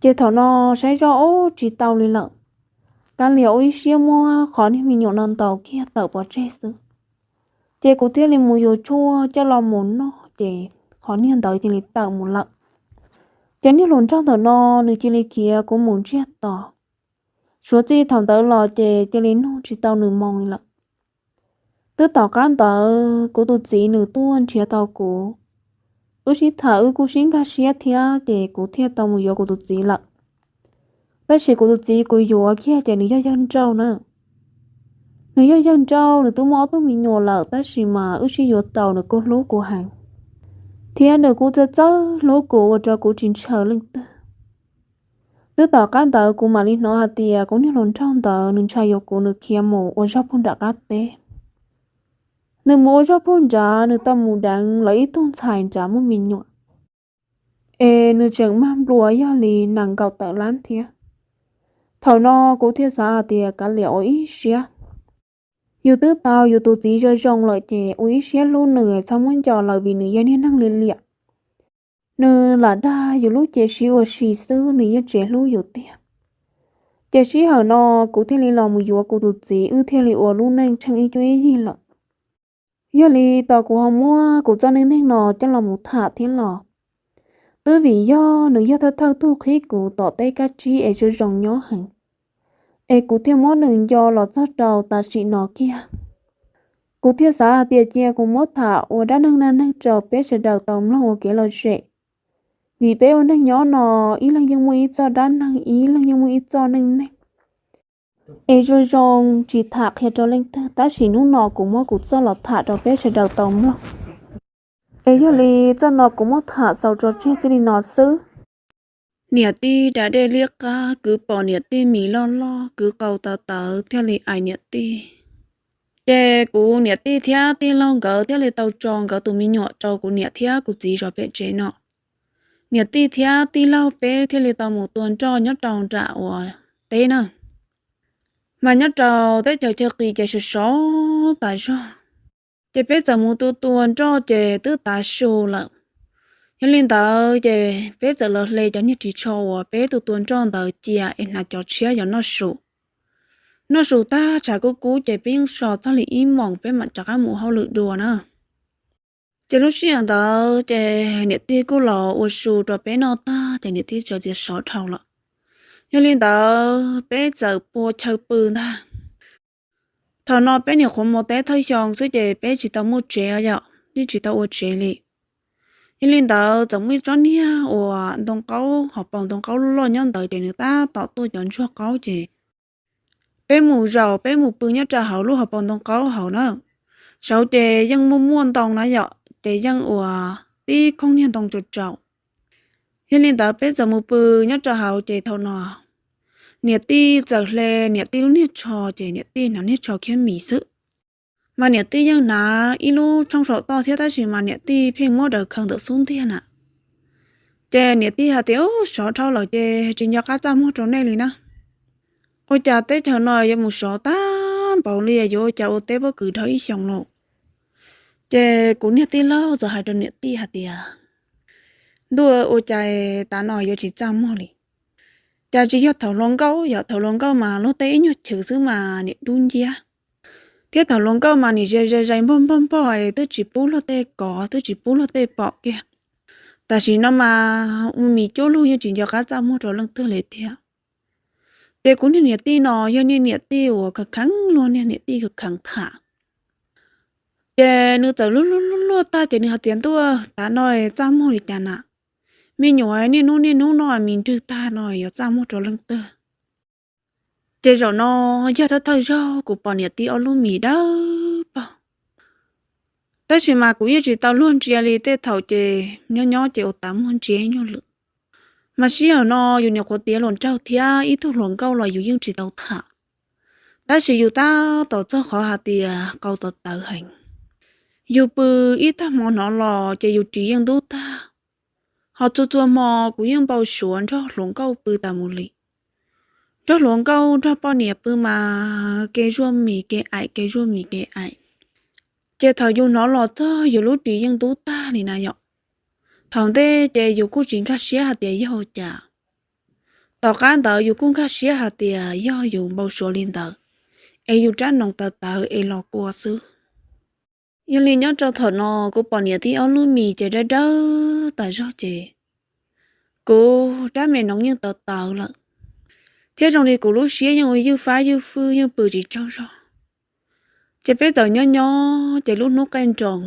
Ces thaum no saib zoj ub tsis tau li lawm, kav liam ua ib siab muab qhov niag me nyuam no ntaus kiag tawm pov tseg xwb. Ces kuv thiaj li mus yuav tshuaj coj los mus noj ces qhov niag ntawd cia li tawm mus lawm. Ces niag hluas nraug ntawm no nws cia li khiav kuv mus ntsiag to. Suav txij thaum ntawd los ces cia li nug tsis tau nws moo li lawm. Twb tom qab ntawd kuv tus txiv nws tuaj nrhiav tau kuv, wb sib tham wb kuj sib nkag siab thiab ces kuv thiaj tau mus yuav kuv tus txiv lawm. Tab sis kuv tus txiv kuv yuav kiag ces nws yog yawg nrauj na. Nws yog yawg nrauj, nws twb muaj ob tug me nyuam lawm tab sis mas wb sib yuav tau nws kuj hlub kuv heev, thiab nws kuj txawj txawj hlub kuv ua rau kuv tsis ntshaw leej twg. Twb tom qab ntawd kuv mam li hnov hais tias kuv niag hluas nraug ntawd nws ntshai yuav kuv nws khiav mus ua zog puag nram qab teb. Nws mus ua zog puag nrad nws tau mus deev lawv ib tug ntxhais nrad muaj me nyuam, es nws tseem mag nplua yog li nees nkaum tawm lab thiab. Thaum no kuv thiaj xav hais tias kav liam ua ib siab. Yus twb tau yus tus txiv zoo zoo lawm ces ua ib siab hlub nws txhob muab nco lawm vim nws yog niag neeg liam liam. Nws lam dag yus lub cev siv ua si xwb nws yeej tsis hlub yus tiag. Ces sij hawm no kuv thiaj li los mus yuav kuv tus txiv wb thiaj li ua lub neej tsheej ib cuab ib yig lawm. Yog li tos kuv ho muab kuv txoj neej neeg no coj los mus tham thiab los. Twb vim yog nws yog thawj thawj tug qhib kuv tom teb kab tsib es zoo zoo nyob heev, es kuv thiaj muab nws nco los txog rau tam sim no kiag. Kuv thiaj xav hais tias cia kuv muab tham ua dab neeg neej neeg rau peb sawv daws tau mloog ua kev lom zem. Vim peb ua neeg nyob no, ib leeg yeej muaj ib txoj dab neeg, ib leeg yeej muaj ib txoj neej neeg. Es zoo zoo tsis tham qhia rau leej twg tab sis hnub no kuv muab kuv txoj los tham rau peb sawv daws tau mloog. Es yog li txoj no kuv muab tham xaus tso tseg txij li no xwb. Niam tij da dej liab qab, kwv pom niam tij mis loj loj, kwv qau taw tawv thiaj li aim niam tij. Ces kuv niam tij thiab tij laug nkawd thiaj li tau tso nkawd tus me nyuam rau kuv niam thiab kuv txiv zov pem tsev no. Niam tij thiab tij laug peb thiaj li tau mus tua nroj nyob rau nram uas teb na. Mas nyob rau teb chaws chaw qis ces sov sov tas zog. Ces peb txawm mus tua tua nroj ces twb tav su lawm. Yog li ntawd ces peb txawm los hle cov niag ris tsho uas peb tua tua nroj ntawd cia es hnav cov tshiab yuav noj su. Noj su tag tshav kub kub ces peb yeej so txog li ib moos peb mam rov qab mus hauj lwm dua na. Ces lub sij hawm ntawd ces niam tij kuj los ua su rau peb noj tag ces niam tij txawm tias sov dhau lawm. Yog li ntawd peb txawm pua chaw pw ntag. Thaum no peb nyuam qhuav mus teb thawj xyoo xwb ces peb tsis tau muaj tsev os yom, yeej tsis tau ua tsev li. Yog li ntawd txawm muaj ib tsob niag uas ntoo qaub, hauv paus ntoo qaub loj loj nyob ntawd ces nws tab tom tuaj cov ntsuag qaub ces peb mus zaum peb mus pw nyob rau hauv lub hauv paus ntoo qaub hauv na. Saud ces yeej muaj muaj ntoo na yom, ces yeej uas tib khooj niag ntoo tsaus tsaus. Yog li ntawd peb txawm mus pw nyob rau hauv ces thaum no niam tij txawm hle niam tij lub niag tsho ces niam tij hnav niag tsho khiab mis xwb. Mas niam tij yeej hnav ib lub tshooj saum toj thiab tab sis mas niam tij pheej muab daws khaws ntawm xub ntiag na. Ces niam tij hais tias, Ub, sov dhau lawm ces tsis nco qab txaj muag rau nej li na. Ua cas teb chaws no yuav mus sov tag npaum li, yuav ua cas ua teb pob kws dhau ib xyoos lauj? Ces kuv niag tij laug txawm hais rau niam tij hais tias, Ntuj, ua cas tav no yuav tsis txaj muag li? Cas tsis yog thaum hluas nkauj, yog thaum hluas nkauj mas luag tej ib nyuag chwv xwb mas nim dub nciab, thiab thaum hluas nkauj mas nim ze ze zais npog npog npog es twb tsis pub luag tej kov twb tsis pub luag tej pom kiag. Tam sim no mas ua mis cuab lug yeej tsis nco qab txaj muag rau leej twg li thiab. Ces kuv niag niam tij no yog niag niam tij uas khav kheev luag niag niam tij khav kheev tham. Ces nws txawm luag luag luag luag tag ces nws hais tias, Ntuj, tav no txaj muag li cas na? Me nyuam niaj hnub niaj hnub noj mis nrwg tag no yuav txaj muag rau leej twg? Ces zaum no yog thawj thawj zaug kuv pom niam tij ob lub mis dawb paug. Tab sis mas kuv yeej tsis tau luag ntsia li, tej thaum ces nyob nyob ces ua tav muag ntsia nyuag lwm. Mas sij hawm no yus nyuam qhuav tiav hluas nraug thiab ib tug hluas nkauj los yus yeej tsis tau tham. Tab sis yus tab tom txog qhov hais tias qau tawv tawv heev, yus pw ib tag hmo hnov los ces yus ris yeej ntub tag. Ho txhua txhua hmo kuv yeej npau suav nrog hluas nkauj pw tas mus li. Nrog hluas nkauj nrog poj niam pw mas kev zuaj mis kev aim kev zuaj mis kev aim. Ces thaum yus hnov los txog yus lub ris yeej ntub tag li na yom. Thaum ntej ces yus kuj tsis nkag siab hais tias yog ua cas. Tom qab ntawd yus kuj nkag siab hais tias yog yus npau suav li ntawd, es yus rab noos tawv tawv es los kua xwb. Yog li nyob rau thaum no kuv pom niam tij ob lub mis ces dawb dawb tas zog ces kuv rab me noov yeej tawv tawv lawm, thiab zoo li kuv lub siab yeej ua ywj fab ywj fwj yeej pw tsis tsaug zog. Ces peb txawm nyob nyob ces lub hnub qaij nroos,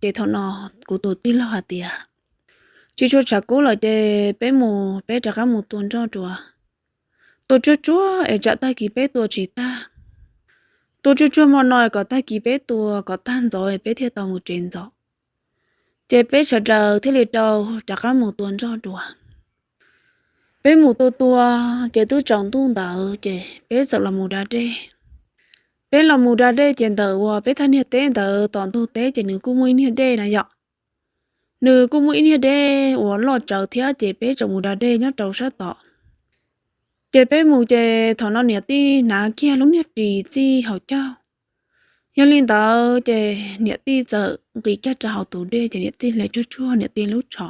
ces thaum no kuv tus tij laug hais tias, Tsis tshua tshav kub lawm ces peb mus, peb rov qab mus tua nroj dua. Tua tsuag tsuag es tsam tag kis peb tua tsis tag. Tua tsuag tsuag hmo no kom tag kis peb tua kom tag ntxov peb thiaj tau mus tsev ntxov. Ces peb sawv daws thiaj li rau rov qab mus tua nroj dua. Peb mus tua tua, ces twb tsaus ntuj ntawd ces peb txawm los mus da dej. Peb los mus da dej ces ntawm uas peb thaj niag teb ntawd tom ntug teb ces nws kuj muaj ib niag dej na yom. Nws kuj muaj ib niag dej uas loj tsawv thiab ces peb tseem mus da dej nyob rau sab tom. Ces peb mus ces thaum no niam tij hnav kiag lub niag ris txij hauv caug. Yog li ntawd ces niam tij txawm nqis kiag rau hauv tus dej ces niam tij hle tsuag tsuag niam tij lub tsho,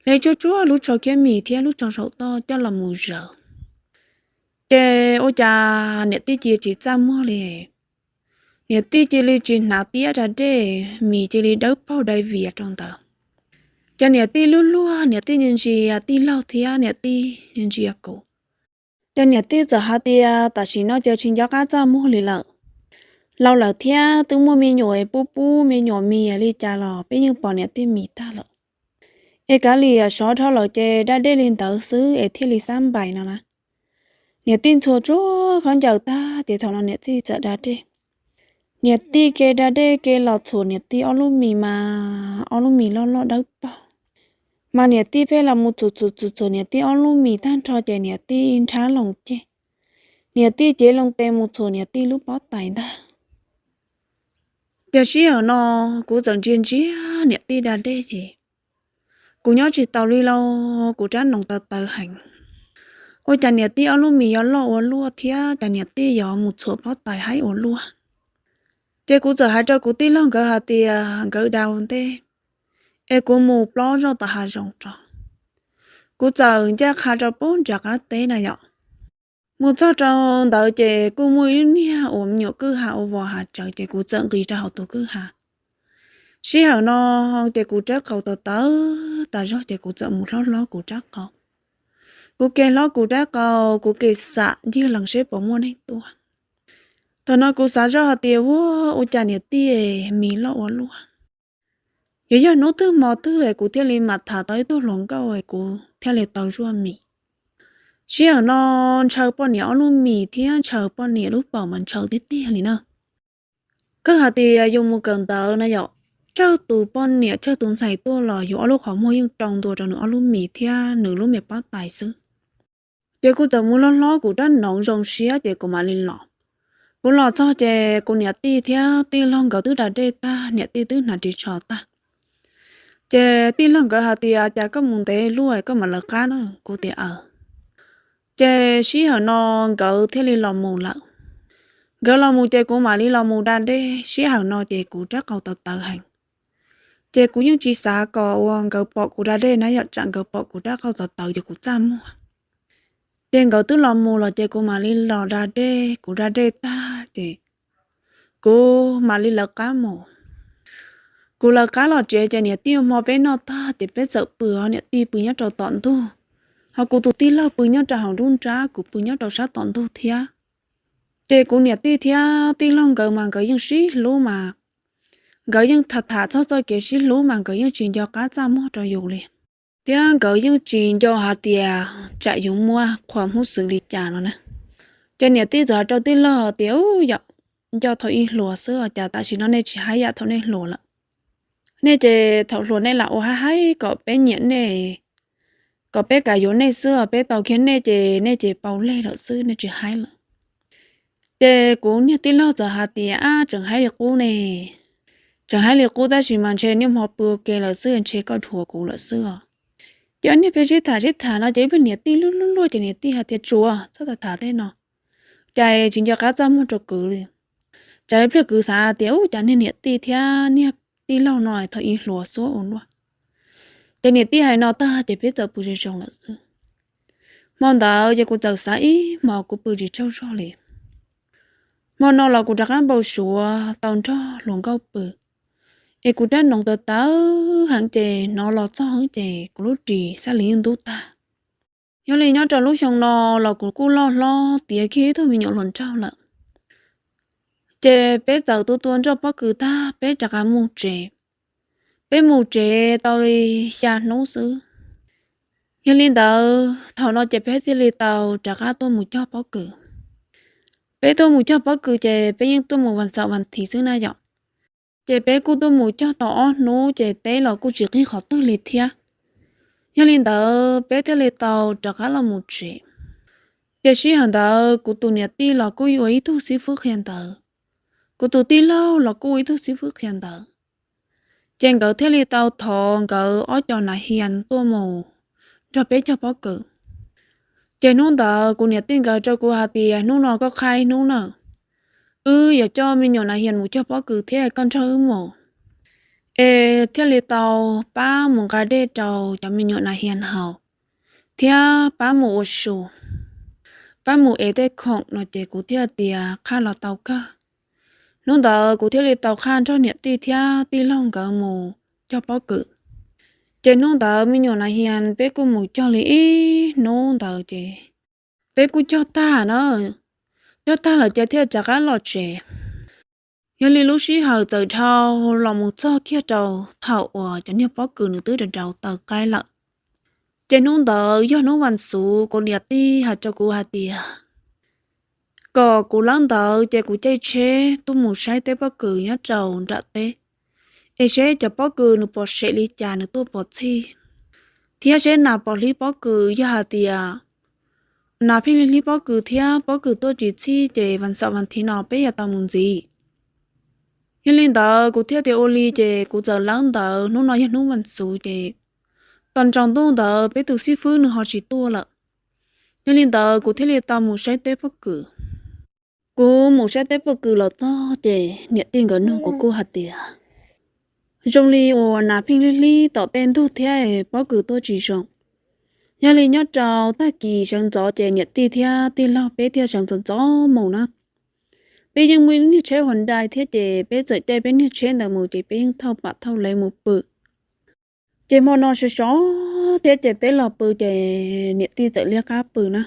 hle tsuag tsuag lub tsho khiab mis thiab lub tsho saum toj coj los mus zaws. Ces ua cas niam tij cia tsis txaj muag li. Niam tij cia li tsis hnav tiab da dej, mis cia li dawb paug dai vias rau ntawd. Ces niam tij luag luag, niam tij ntsia ntsia tij laug thiab niam tij ntsia ntsia kuv. Ces niam tij txawm hais tias, Tam sim no ces tsis nco qab txaj muag li lawm. Laus lawm thiab twb muaj me nyuam es pub pub me nyuam mis li cas los peb yeej pom niam tij mis tag lawm. Es kav liam sov dhau lawm ces da dej li ntawd xwb es thiaj li xab npais no na. Niam tij ntxhua tsuag khaub ncaws tag ces thaum no niam tij txawm da dej. Niam tij ke da dej ke los txhuam niam tij ob lub mis mas ob lub mis loj loj dawb paug. Mas niam tij pheej los mus txhuam txhuam txhuam txhuam niam tij ob lub mis tag nrho ces niam tij nrhab loo ceg. Niam tij cev loo tes mus txhuam niam tij lub pob tais ntag. Ces sij hawm no kuv txawm ntsia ntsia niam tij da dej ces kuv nyob tsis taus li lauj, kuv rab noos tawv tawv heev. Ua cas niam tij ob lub mis yuav loj ua luaj thiab cas niam tij yuav mus txhuam pob tais haib ua luaj. Ces kuv txawm hais rau kuv tij laug nkawd hais tias nkawd da ua ntej, es kuv mus plob zoj tom hav zoov rau. Kuv txawm ncaj qha rau pem nram qab teb na yom. Mus txog rau ntawd ces kuj muaj ib lub niag uas me nyuam kwj ha ua vos hav tsawv ces kuv txawm nqis rau hauv tus kwj ha. Sij hawm no ces kuv rab qau tawv tawv tas zog ces kuv txawm mus hlob hlob kuv rab qau. Kuv ke hlob kuv rab qau, kuv ke xam ncig lees seb puas muaj neeg tuaj. Thaum no kuv xav zoj hais tias, ua, ua cas niam tij mis loj ua luaj. Yog yog hnub twg hmo twg es kuv thiaj li mam tham tau ib tug hluas nkauj es kuv thiaj li tau zuaj mis. Sij hawm no ntshaw poj niam ob lub mis thiab ntshaw poj niam lub paum mas ntshaw tiag tiag li na. Kawg hais tias yus mus kawm ntawv na yom, tsawg tus poj niam tsawg tus ntxhais tuaj los yus ob lub qhov muag yeej rau ntua rau nws ob lub mis thiab nws lub me pob tais xwb. Ces kuv txawm mus hlob hlob kuv rab noov zoo siab ces kuv mam li los. Kuv los txog ces kuv niam tij thiab tij laug nkawd twb da dej tag, niam tij twb hnav ris tsho tag. Ces tij laug nkawd hais tias, cas koj mus ntev luaj koj mam lawv qab na? Kuv tias, aw. Ces sij hawm no nkawd thiaj li los mus lawm. Nkawd los mus ces kuv mam li los mus da dej, sij hawm no ces kuv rab qau tawv tawv heev. Ces kuv yeej tsis xav kom uas nkawd pom kuv da dej na yom, tsam nkawd pom kuv rab qau tawv tawv ces kuv txaj muag. Ces nkawd twb los mus los ces kuv mam li los da dej, kuv da dej tag ces kuv mam li lawv qab mus. Kuv lawv qab los tsev ces niam tij ua hmo peb noj tag ces peb txawm pw, niam tij pw nyob rau tom ntug, ho kuv tus tij laug pw nyob rau hauv nruab nrab, kuv pw nyob rau sab tom ntug thiab. Ces kuv niam tij thiab tij laug nkawd mas nkawd yeej sib hlub mas, nkawd yeej tham tham txog txoj kev sib hlub mas nkawd yeej tsis nco qab txaj muag rau yus li. Thiab nkawd yeej tsis nco hais tias tsam yus muaj qhua hmub xwm li cas no na. Ces niam tij txawm hais rau tij laug hais tias, u yom, nco thaum ib hluas xwb os, cas tam sim no nej tsis haib yam thaum nej hluas lawm. Nej ces thaum hluas nej lam ua haib haib kom peb nyiam nej, kom peb kam yuav nej xwb os, peb tau kiag nej ces nej ces paus leg lawm xwb, nej tsis haib lawm. Ces kuv niag tij laug txawm hais tias, ab, tseem haib li qub ne, tseem haib li qub tab sis mas ntshe niaj hmo pw ua ke lawm xwb, ntshe koj dhuav kuv lawm xwb os. Ces ob niag pheej sib tham sib tham no ces ib pliag niam tij luag luag luag ces niam tij hais tias, tsuav txhob tham tham tej no, cas tsis nco qab txaj muag rau kwv li. Tsam ib pliag kwv xav tias, u, cas niag niam tij thiab niag tij laug no thaum ub hluas xwb ua luaj. Ces niam tij hais no tag ces peb txawm pw zoo zoo lawm xwb. Hmo ntawd ces kuv txawm xav ib hmos kuv pw tsis tsaug zog li. Hmo no los kuv rov qab npau suav tau nrog hluas nkauj pw, es kuv rab noov tawv tawv heev ces hnov los txog heev ces kuv lub ris xab li yeej ntub tag. Yog li nyob rau lub xyoo no los kuv kuj loj hlob tiav kiag ib tug me nyuam hluas nraug lawm. Ces peb txawm tu tua nroj pob kws tag peb rov qab mus tsev. Peb mus tsev tau li xya hnub xwb. Yog li ntawd thaum no ces peb thiaj li tau rov qab tuaj mus cog pob kws. Peb tuaj mus cog pob kws ces peb yeej tuaj mus vas xaum vas thiv xwb na yom. Ces peb kuj tuaj mus cog tau ob hnub ces teb los kuj tsis qhib qhov twg li thiab. Yog li ntawd peb thiaj li tau rov qab los mus tsev. Ces sij hawm ntawd kuv tus niam tij los kuj ua ib tug xib fwb qhia ntawv, kuv tus tij laug los kuj ua ib tug xib fwb qhia ntawv. Ces nkawd thiaj li tau thov nkawd ob co nas hias tuaj mus nrog peb cog pob kws. Ces hnub ntawd kuv niam tij nkawd rau kuv hais tias, hnub no koj qhab ib hnub na, wb yuav coj me nyuam nas hias mus cog pob kws thiab koj nrog wb mus, es thiaj li tau pab mus nqa dej rau cov me nyuam nas hias haus, thiab pab mus ua su, pab mus ev tej khoom no ces kuv thiaj tias qhaj los tau kawg. Hnub ntawd kuv thiaj li tau qhaj nrog niam tij thiab tij laug nkawd mus cog pob kws. Ces hnub ntawd me nyuam nas hias peb kuj mus cog li ib hnub ntawd ces peb kuj cog tag na, cog tag lawm ces thiaj rov qab los tsev. Yog li lub sij hawm txawm dhau los mus txog kiag rau thaum uas cov niag pob kws nws twb rau rau taw qaib lawm. Ces hnub ntawd yog hnub vas xuv, kuv niam tij hais rau kuv hais tias kom kuv lawm ntawd ces kuv caij tsheb tuaj mus saib teb pob kws nyob rau nram teb, es seb cov pob kws nws pom sem li cas nws tuaj pom txhij, thiab seb nas pom hlib pob kws, yog hais tias nas pheej li hlib pob kws thiab pob kws tuaj tsis txhij ces vas xaum vas thiv no peb yuav tau mus ntxiv. Yog li ntawd kuv thiaj tias ua li ces kuv txawm lawm ntawd, hnub no yog hnub vas xuv ces tau nraus ntuj ntawd peb tus xib fwb nws ho tsis tuaj lawm. Yog li ntawd kuv thiaj li tau mus saib teb pob kws. Kuv mus saib teb pob kws los txog ces niam tij nkawd nug kuv kuj hais tias, Zoo li uas nas pheej hlib hlib tom tej ntug thiab pob kws tuaj tsis zoo. Yog li nyob rau tag kis sawv ntxov ces niam tij thiab tij laug peb thiaj sawv ntxov ntxov mus na. Peb yeej muaj niag tsheb Hyundai thiab ces peb txawm caij peb niag tsheb ntawd mus ces peb yeej thauj pam thauj lev mus pw. Ces hmo no sov sov thiab ces peb los pw ces niam tij txawm liab qab pw na.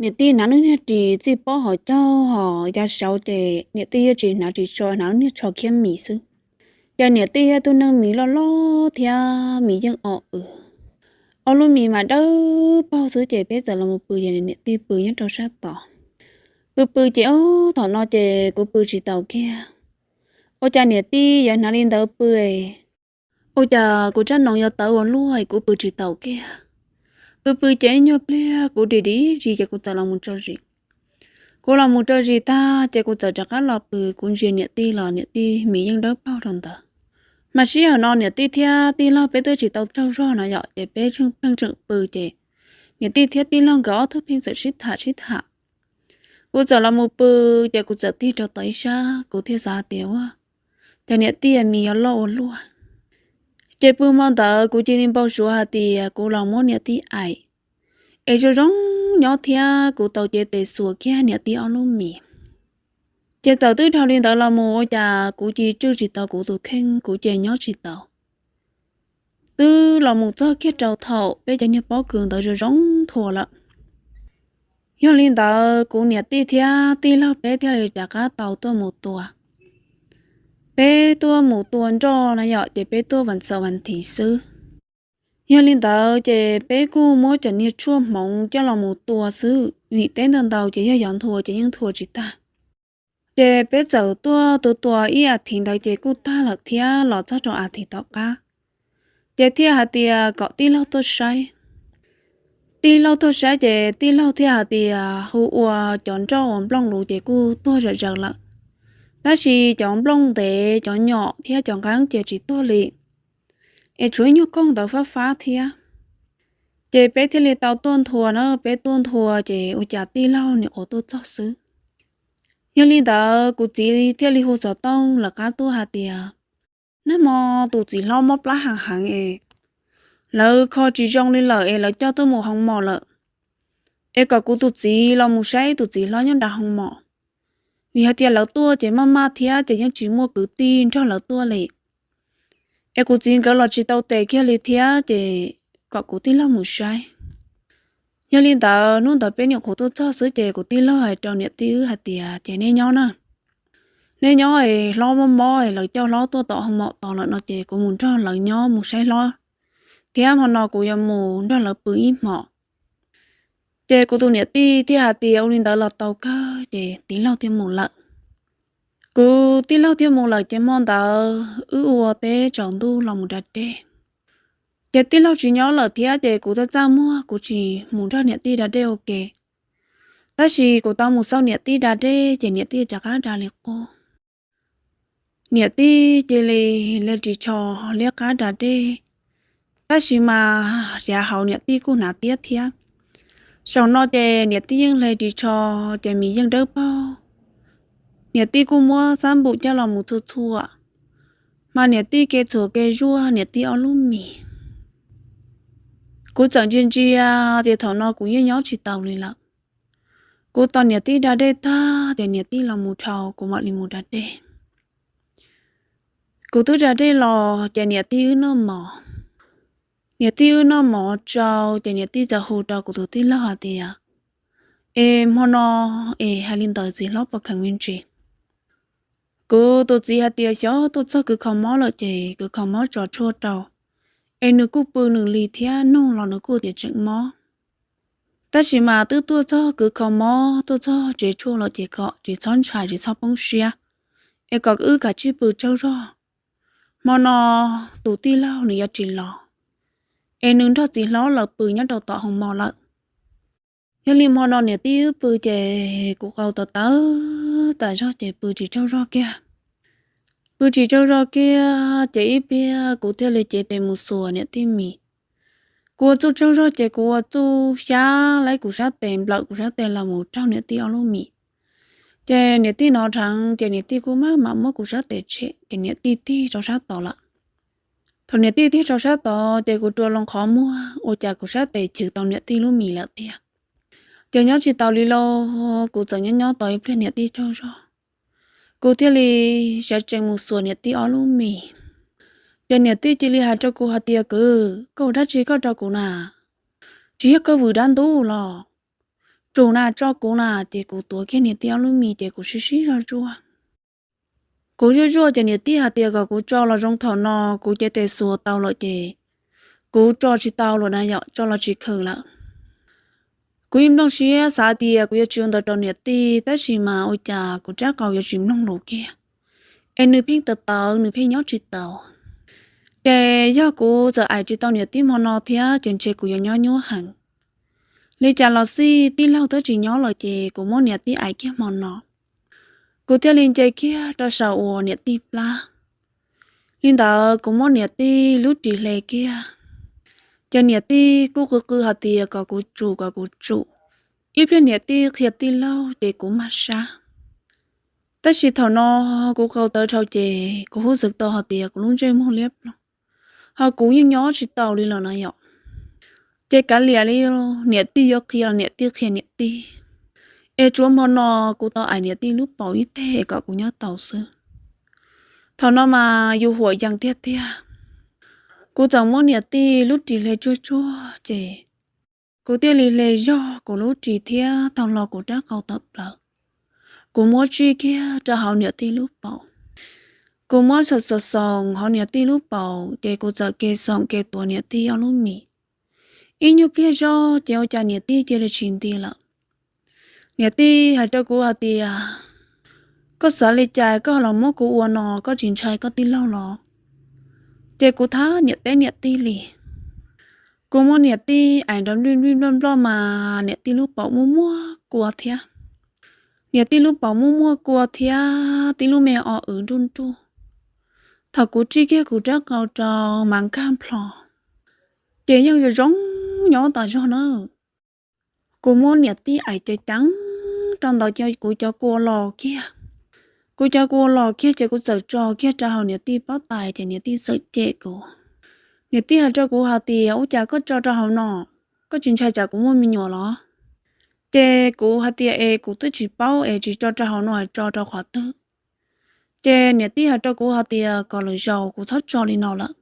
Niam tij hnav lub niag ris txij pob hauv caug hos ya saud ces niam tij yeej tsis hnav ris tsho, hnav lub niag tsho khiab mis xwb. Ces niam tij yog tug neeg mis loj loj thiab mis yeej o w, ob lub mis mas dawb paug xwb ces peb txawm los mus pw ces niam tij pw nyob rau sab tod. Pw pw ces ob thaum no ces kuv pw tsis taus kiag. Ua cas niam tij yuav hnav li ntawd pw? Ua cas kuv rab noov yuav tawv ua luaj es kuv pw tsis taus kiag? Pw pw ces ib nyuag pliag kuv dim dim zis ces kuv txawm los mus tso zis. Kuv los mus tso zis tag ces kuv txawm rov qab los pw, kuv ntsia niam tij los niam tij mis yeej dawb paug rau ntawd. Mas sij hawm no niam tij thiab tij laug peb twb tsis tau tsaug zog no yom, ces peb pheej tseem pw ces niam tij thiab tij laug nkawd ob tug pheej txawm sib tham sib tham. Kuv txawm los mus pw ces kuv txawm tig rau tom ib sab, kuv thiaj xav hais tias ua cas niam tij mis yuav loj ua luaj. Ces pw hmo ntawd kuv cia li npau suav hais tias kuv los muab niam tij aim es zoo zoo nyob thiab kuv tau cev tes xuas kiag niam tij ob lub mis. Ces txawm twb dhau li ntawd los mus ua cas kuv cia li tswj tsis tau kuv tus kheej, kuv cia li nyob tsis tau. Twb los mus txog kiag rau thaum peb cov niag pob kws ntawd zoo zoo nthua lawm. Yog li ntawd kuv niam tij thiab tij laug peb thiaj li rov qab tau tuaj mus tua. Peb tuaj mus tua nroj na yom, ces peb tuaj vas xaum vas thiv xwb. Yog li ntawd ces peb kuj muab cov niag tshuaj hmoov coj los mus tua xwb, vim teb ntau ntau ces yog yuav nthua ces yeej nthua tsis tag. Ces peb txawm tuaj tua tua ib as thiv ntawd ces kuj tag lawm thiab los txog rau as thiv tom qab. Ces thiaj hais tias kom tij laug tuaj saib. Tij laug tuaj saib ces tij laug thiaj hais tias hu ua cov nroj uas nplooj luv ces kuj tuag zam zaws lawm, tab sis cov nplooj ntev cov nyom thiab cov nqeeb ces tsis tuag li, es tshuav ib nyuag koog ntawd fab fab thiab. Ces peb thiaj li tau tuaj nthua na, peb tuaj nthua ces ua cas tij laug nyuam qhuav tuaj txog xwb. Yog li ntawd kuv txiv thiaj li hu xov tooj lawv qab tuaj hais tias nag hmo tus txiv hlob mob plab heev heev es lawv kho tsis zoo li lawm es lawv coj tuaj mus hoo mos lawm, es kom kuv tus txiv los mus saib tus txiv hlob nyob nram hoo mos, vim hais tias lawv tuaj ces maj maj thiab ces yeej tsis muaj kwv tij nrog lawv tuaj li, es kuv txiv nkawd los tsis tau tes kiag li thiab ces kom kuv tij laug mus saib. Yog li ntawd hnub ntawd peb nyuam qhuav tuaj txog xwb ces kuv tij laug hais rau niam tij wb hais tias ces nej nyob na, nej nyob es hlob mob mob es lawv coj hlob tuaj tom hoo mos tos lawm no ces kuv mus nrog lawv nyob mus saib hlob, thiab hmo no kuv yuav mus nrog lawv pw ib hmos. Ces kuv tus niam tij thiaj hais tias ua li ntawd los tau kawg, ces tij laug thiaj mus lawm. Kuv tij laug thiaj mus lawm ces hmo ntawd wb ua teb tsaus ntuj los mus da dej. Ces tij laug tsis nyob lawm thiab ces kuv txaj txaj muag kuv tsis mus nrog niam tij da dej ua ke. Tab sis kuv tau mus xauj niam tij da dej ces niam tij rov qab da li qub. Niam tij cia li hle ris tsho liab qab da dej, tab sis mas xyav hauv niam tij kuj hnav tiab thiab. Zaum no ces niam tij yeej hle ris tsho, ces mis yeej dawb paug. Niam tij kuj muab xab npum coj los mus txhua txhua, mas niam tij kev txhuam kev zuaj niam tij ob lub mis. Kuv txawm ntsia ntsia ces thaum no kuv yeej nyob tsis taus li lawm. Kuv tos niam tij da dej tag ces niam tij los mus dhau kuv mam li mus da dej. Kuv twb da dej los ces niam tij wb noj mov. Niam tij wb noj mov tsau ces niam tij txawm hu rau kuv tus tij laug hais tias, es hmo no es hais li ntawd txiv hlob puas kheev me ntsis? Kuv tus txiv hais tias xyov tuaj txog kws kho mob lawm ces kws kho mob tso tshuaj rau, es nws kuj pw nws li thiab, nug los nws kuj tias tseem mob. Tab sis mas twb tuaj txog kws kho mob tuaj txog tsev tshuaj lawm ces kom tsis txhob ntshai tsis txhob poob siab, es kom wb kav tsij pw tsaug zog. Hmo no tus tij laug nws yuav tsis los, es nws nrog txiv hlob lawv pw nyob rau tom hoo mos lawm. Yog li hmo no niam tij wb pw ces kuv qau tawv tawv tas zog ces pw tsis tsaug zog kiag. Pw tsis tsaug zog kiag ces ib pliag kuv thiaj li cev tes mus xuas niam tij mis. Kuv ua txuj tsaug zog ces kuv ua txuj xyab laib kuv sab tes, nplawm kuv sab tes los mus raug niam tij ob lub mis. Ces niam tij hnov dheev ces niam tij kuj maj mam muab kuv sab tes tshem ces niam tij tig rau sab tod lawm. Thaum niam tij tig rau sab tod ces kuv rua loo qhov muag ua cas kuv sab tes chwv tau niam tij lub mis lawm tiag. Ces nyob tsis taus li lauj, kuv txawm nyob nyob tau ib pliag niam tij tsaug zog, kuv thiaj li sawv tsees mus xuas niam tij ob lub mis. Ces niam tij cia li hais rau kuv hais tias, Kwv, koj ua dab tsi koj rau kuv na? Tsis yog koj vwm dab ntub los? Tsum na, tso kuv na. Ces kuv tuav kiag niam tij ob lub mis ces kuv sib sib zog zuaj. Kuv zuaj zuaj ces niam tij hais tias kom kuv tso los zoo thaum no, kuv cev tes xuas tau lawm ces kuv tso tsis tau lawm na yom, tso los tsis khwm lawm. Kuv yeej nplooj siab xav tias kuv yuav tsis ua ntawd rau niam tij, tab sis mas ua cas kuv rab qau yuav tsis mloog lus kiag, es nws pheej tawv tawv, nws pheej nyob tsis taus. Ces yog kuv txawm aim tsis tau niam tij hmo no thiab ces ntshe kuv yuav nyob nyuaj heev. Li cas los xij tij laug twb tsis nyob lawm ces kuv muab niam tij aim kiag hmo no. Kuv thiaj li nce kiag rau saum uas niam tij plab. Li ntawd kuv muab niam tij lub ris hle kiag, ces niam tij kuj qw qw hais tias kom kuv tsum, kom kuv tsum. Ib pliag niam tij qhia tij laug ces kuv mag sab. Tab sis thaum no kuv qau tawv dhau ces kuv hub xwm tau hais tias kuv lub ntsej muag liab ploog, ho kuv yeej nyob tsis taus li lawm na yom. Ces kav liam li, niam tij yuav qhia los niam tij qhia niam tij, es tsuav hmo no kuv tau aim niam tij lub paum ib teg kom kuv nyob tau xwb. Thaum no mas yus huam yees tiag tiag, kuv txawm muab niam tij lub ris hle tsuag tsuag ces kuv thiaj li hle zog kuv lub ris thiab tau hlo kuv rab qau tawm plaws. Kuv muab tsij kiag rau hauv niam tij lub paum. Kuv muab xoom xoom xoom hauv niam tij lub paum ces kuv txawm ke xoom ke tuav niam tij ob lub mis. Ib nyuag pliag zog ces ua cas niam tij cia li tsis nti lawm. Niam tij hais rau kuv hais tias, Koj xav li cas koj los muab kuv ua no, koj tsis ntshai koj tij laug los? Ces kuv thab niam teb niam tij li. Kuv muab niam tij aim nrov nplij nplij nploj nploj mas niam tij lub paum muaj muaj kua thiab. Niam tij lub paum muaj muaj kua thiab tib lub me o wv nruj nruj. Thaum kuv tsij kiag kuv rab qau rau mas nkag nplho, ces yeej zoo zoo nyob tas zog na. Kuv muab niam tij aim ceev ceev rau ntawd ces kuv cov kua los kiag. Kuv cov kua los kiag ces kuv txawm tso kiag rau hauv niam tij pob tais ces niam tij txawm cem kuv. Niam tij hais rau kuv hais tias, Ua cas koj tso rau hauv no? Koj tsis ntshai tsam kuv muaj me nyuam los? Ces kuv hais tias, Es kuv twb tsis paub es tsis tso rau hauv no es tso rau qhov twg? Ces niam tij hais rau kuv hais tias kom lwm zaus kuv txhob tso li no lawm,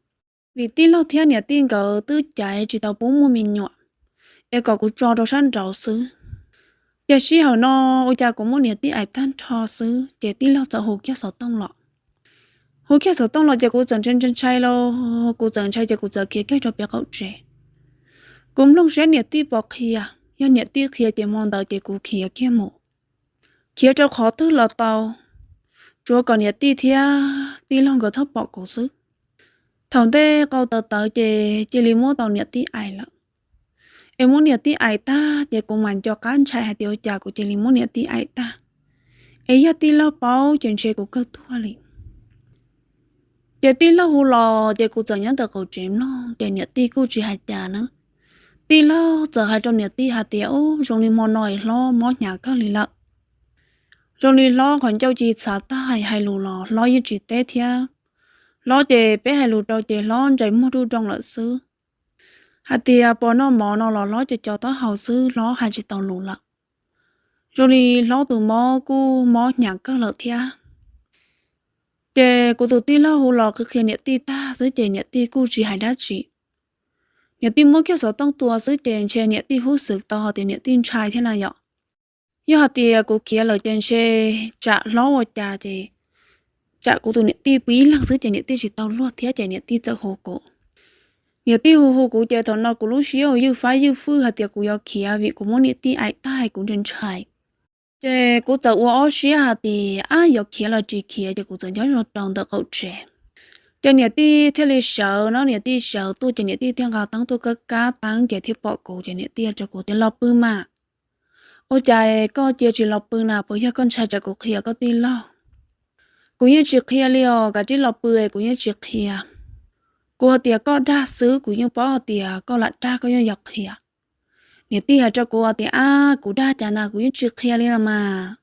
vim tij laug thiab niam tij nkawd twb caiv tsis tau pub muaj me nyuam, es kom kuv tso rau sab nraud xwb. Ces sij hawm no ua cas kuv muab niam tij aim tag nrho xwb ces tij laug txawm hu kiag xov tooj los. Hu kiag xov tooj los ces kuv txawm ntshai ntshai ntshai los kuv txawm ntshai ces kuv txawm khiav kiag rau pem qaum tsev. Kuv mloog saib niam tij puas qhia, yog niam tij qhia ces hmo ntawd ces kuv khiav kiag mus. Khiav rau qhov twg los tau, tsuav kom niam tij thiab tij laug nkawd txhob pom kuv xwb. Thaum ntej qau tawv tawv ces cia li muab tau niam tij aim lawm. Es muab niam tij aim tag ces kuv mam nco qab ntshai hais tias ua cas kuv cia li muab niam tij aim tag. Es yog tij laug paub ces ntshe kuv kawg tuag li. Ces tij laug hu los ces kuv txawm nyob ntawm qaum tsev mloog ces niam tij kuj tsis hais cas na. Tij laug txawm hais rau niam tij hais tias, Ub, zoo li hmo no es hlob mob hnyav kawg li lawm. Zoo li hlob qhov ncauj ci txhav tag, hais lus los hlob yeej tsis teb thiab. Hlob ces peb hais lus rau ces hlob ntsais muag ruj nroo lawm xwb. Hais tias pos noj mov no los hlob co co taub hau xwb, hlob hais tsis tau lus lawm. Zoo li hlob tus mob kuj mob hnyav kawg lawm thiab. Ces kuv tus tij laug hu los qhia qhia niam tij tag xwb ces niam tij kuj tsis hais dab tsi. Niam tij muab kiag xov tooj tua xwb ces ntshe niam tij hub xwm tau hais tias niam tij ntshai thiab na yom. Yog hais tias kuv khiav lawm ces ntshe tsam hlob ua cas ces tsam kuv tus niam tij pw ib leeg xwb ces niam tij tsis tau luag thiab ces niam tij txawm hu kuv. Niam tij hu hu kuv ces thaum no kuv lub siab ua ywj fab ywj fwj hais tias kuv yuav khiav vim kuv muab niam tij aim tag kuv ntshai ntshai. Ces kuv txawm ua ob siab hais tias ab yuav khiav los tsis khiav ces kuv txawm nyob zog rau ntawm qaum tsev. Ces niam tij thiaj li sawv no, niam tij sawv tuaj ces niam tij thiaj nqa teeb tuaj kab kab teeb ces thiaj pom kuv ces niam tij rau kuv tias los pw mas. Ua cas koj cia tsis los pw na, puas yog koj ntshai tsam kuv qhia koj tij laug? Kuv yeej tsis qhia li os, kav tsij los pw es kuv yeej tsis qhia. Kuv hais tias koj dag xwb, kuv yeej paub hais tias koj lam dag koj yeej yog qhia. Niam tij hais rau kuv hais tias ab kuv dag cas na, kuv yeej tsis qhia li los mas.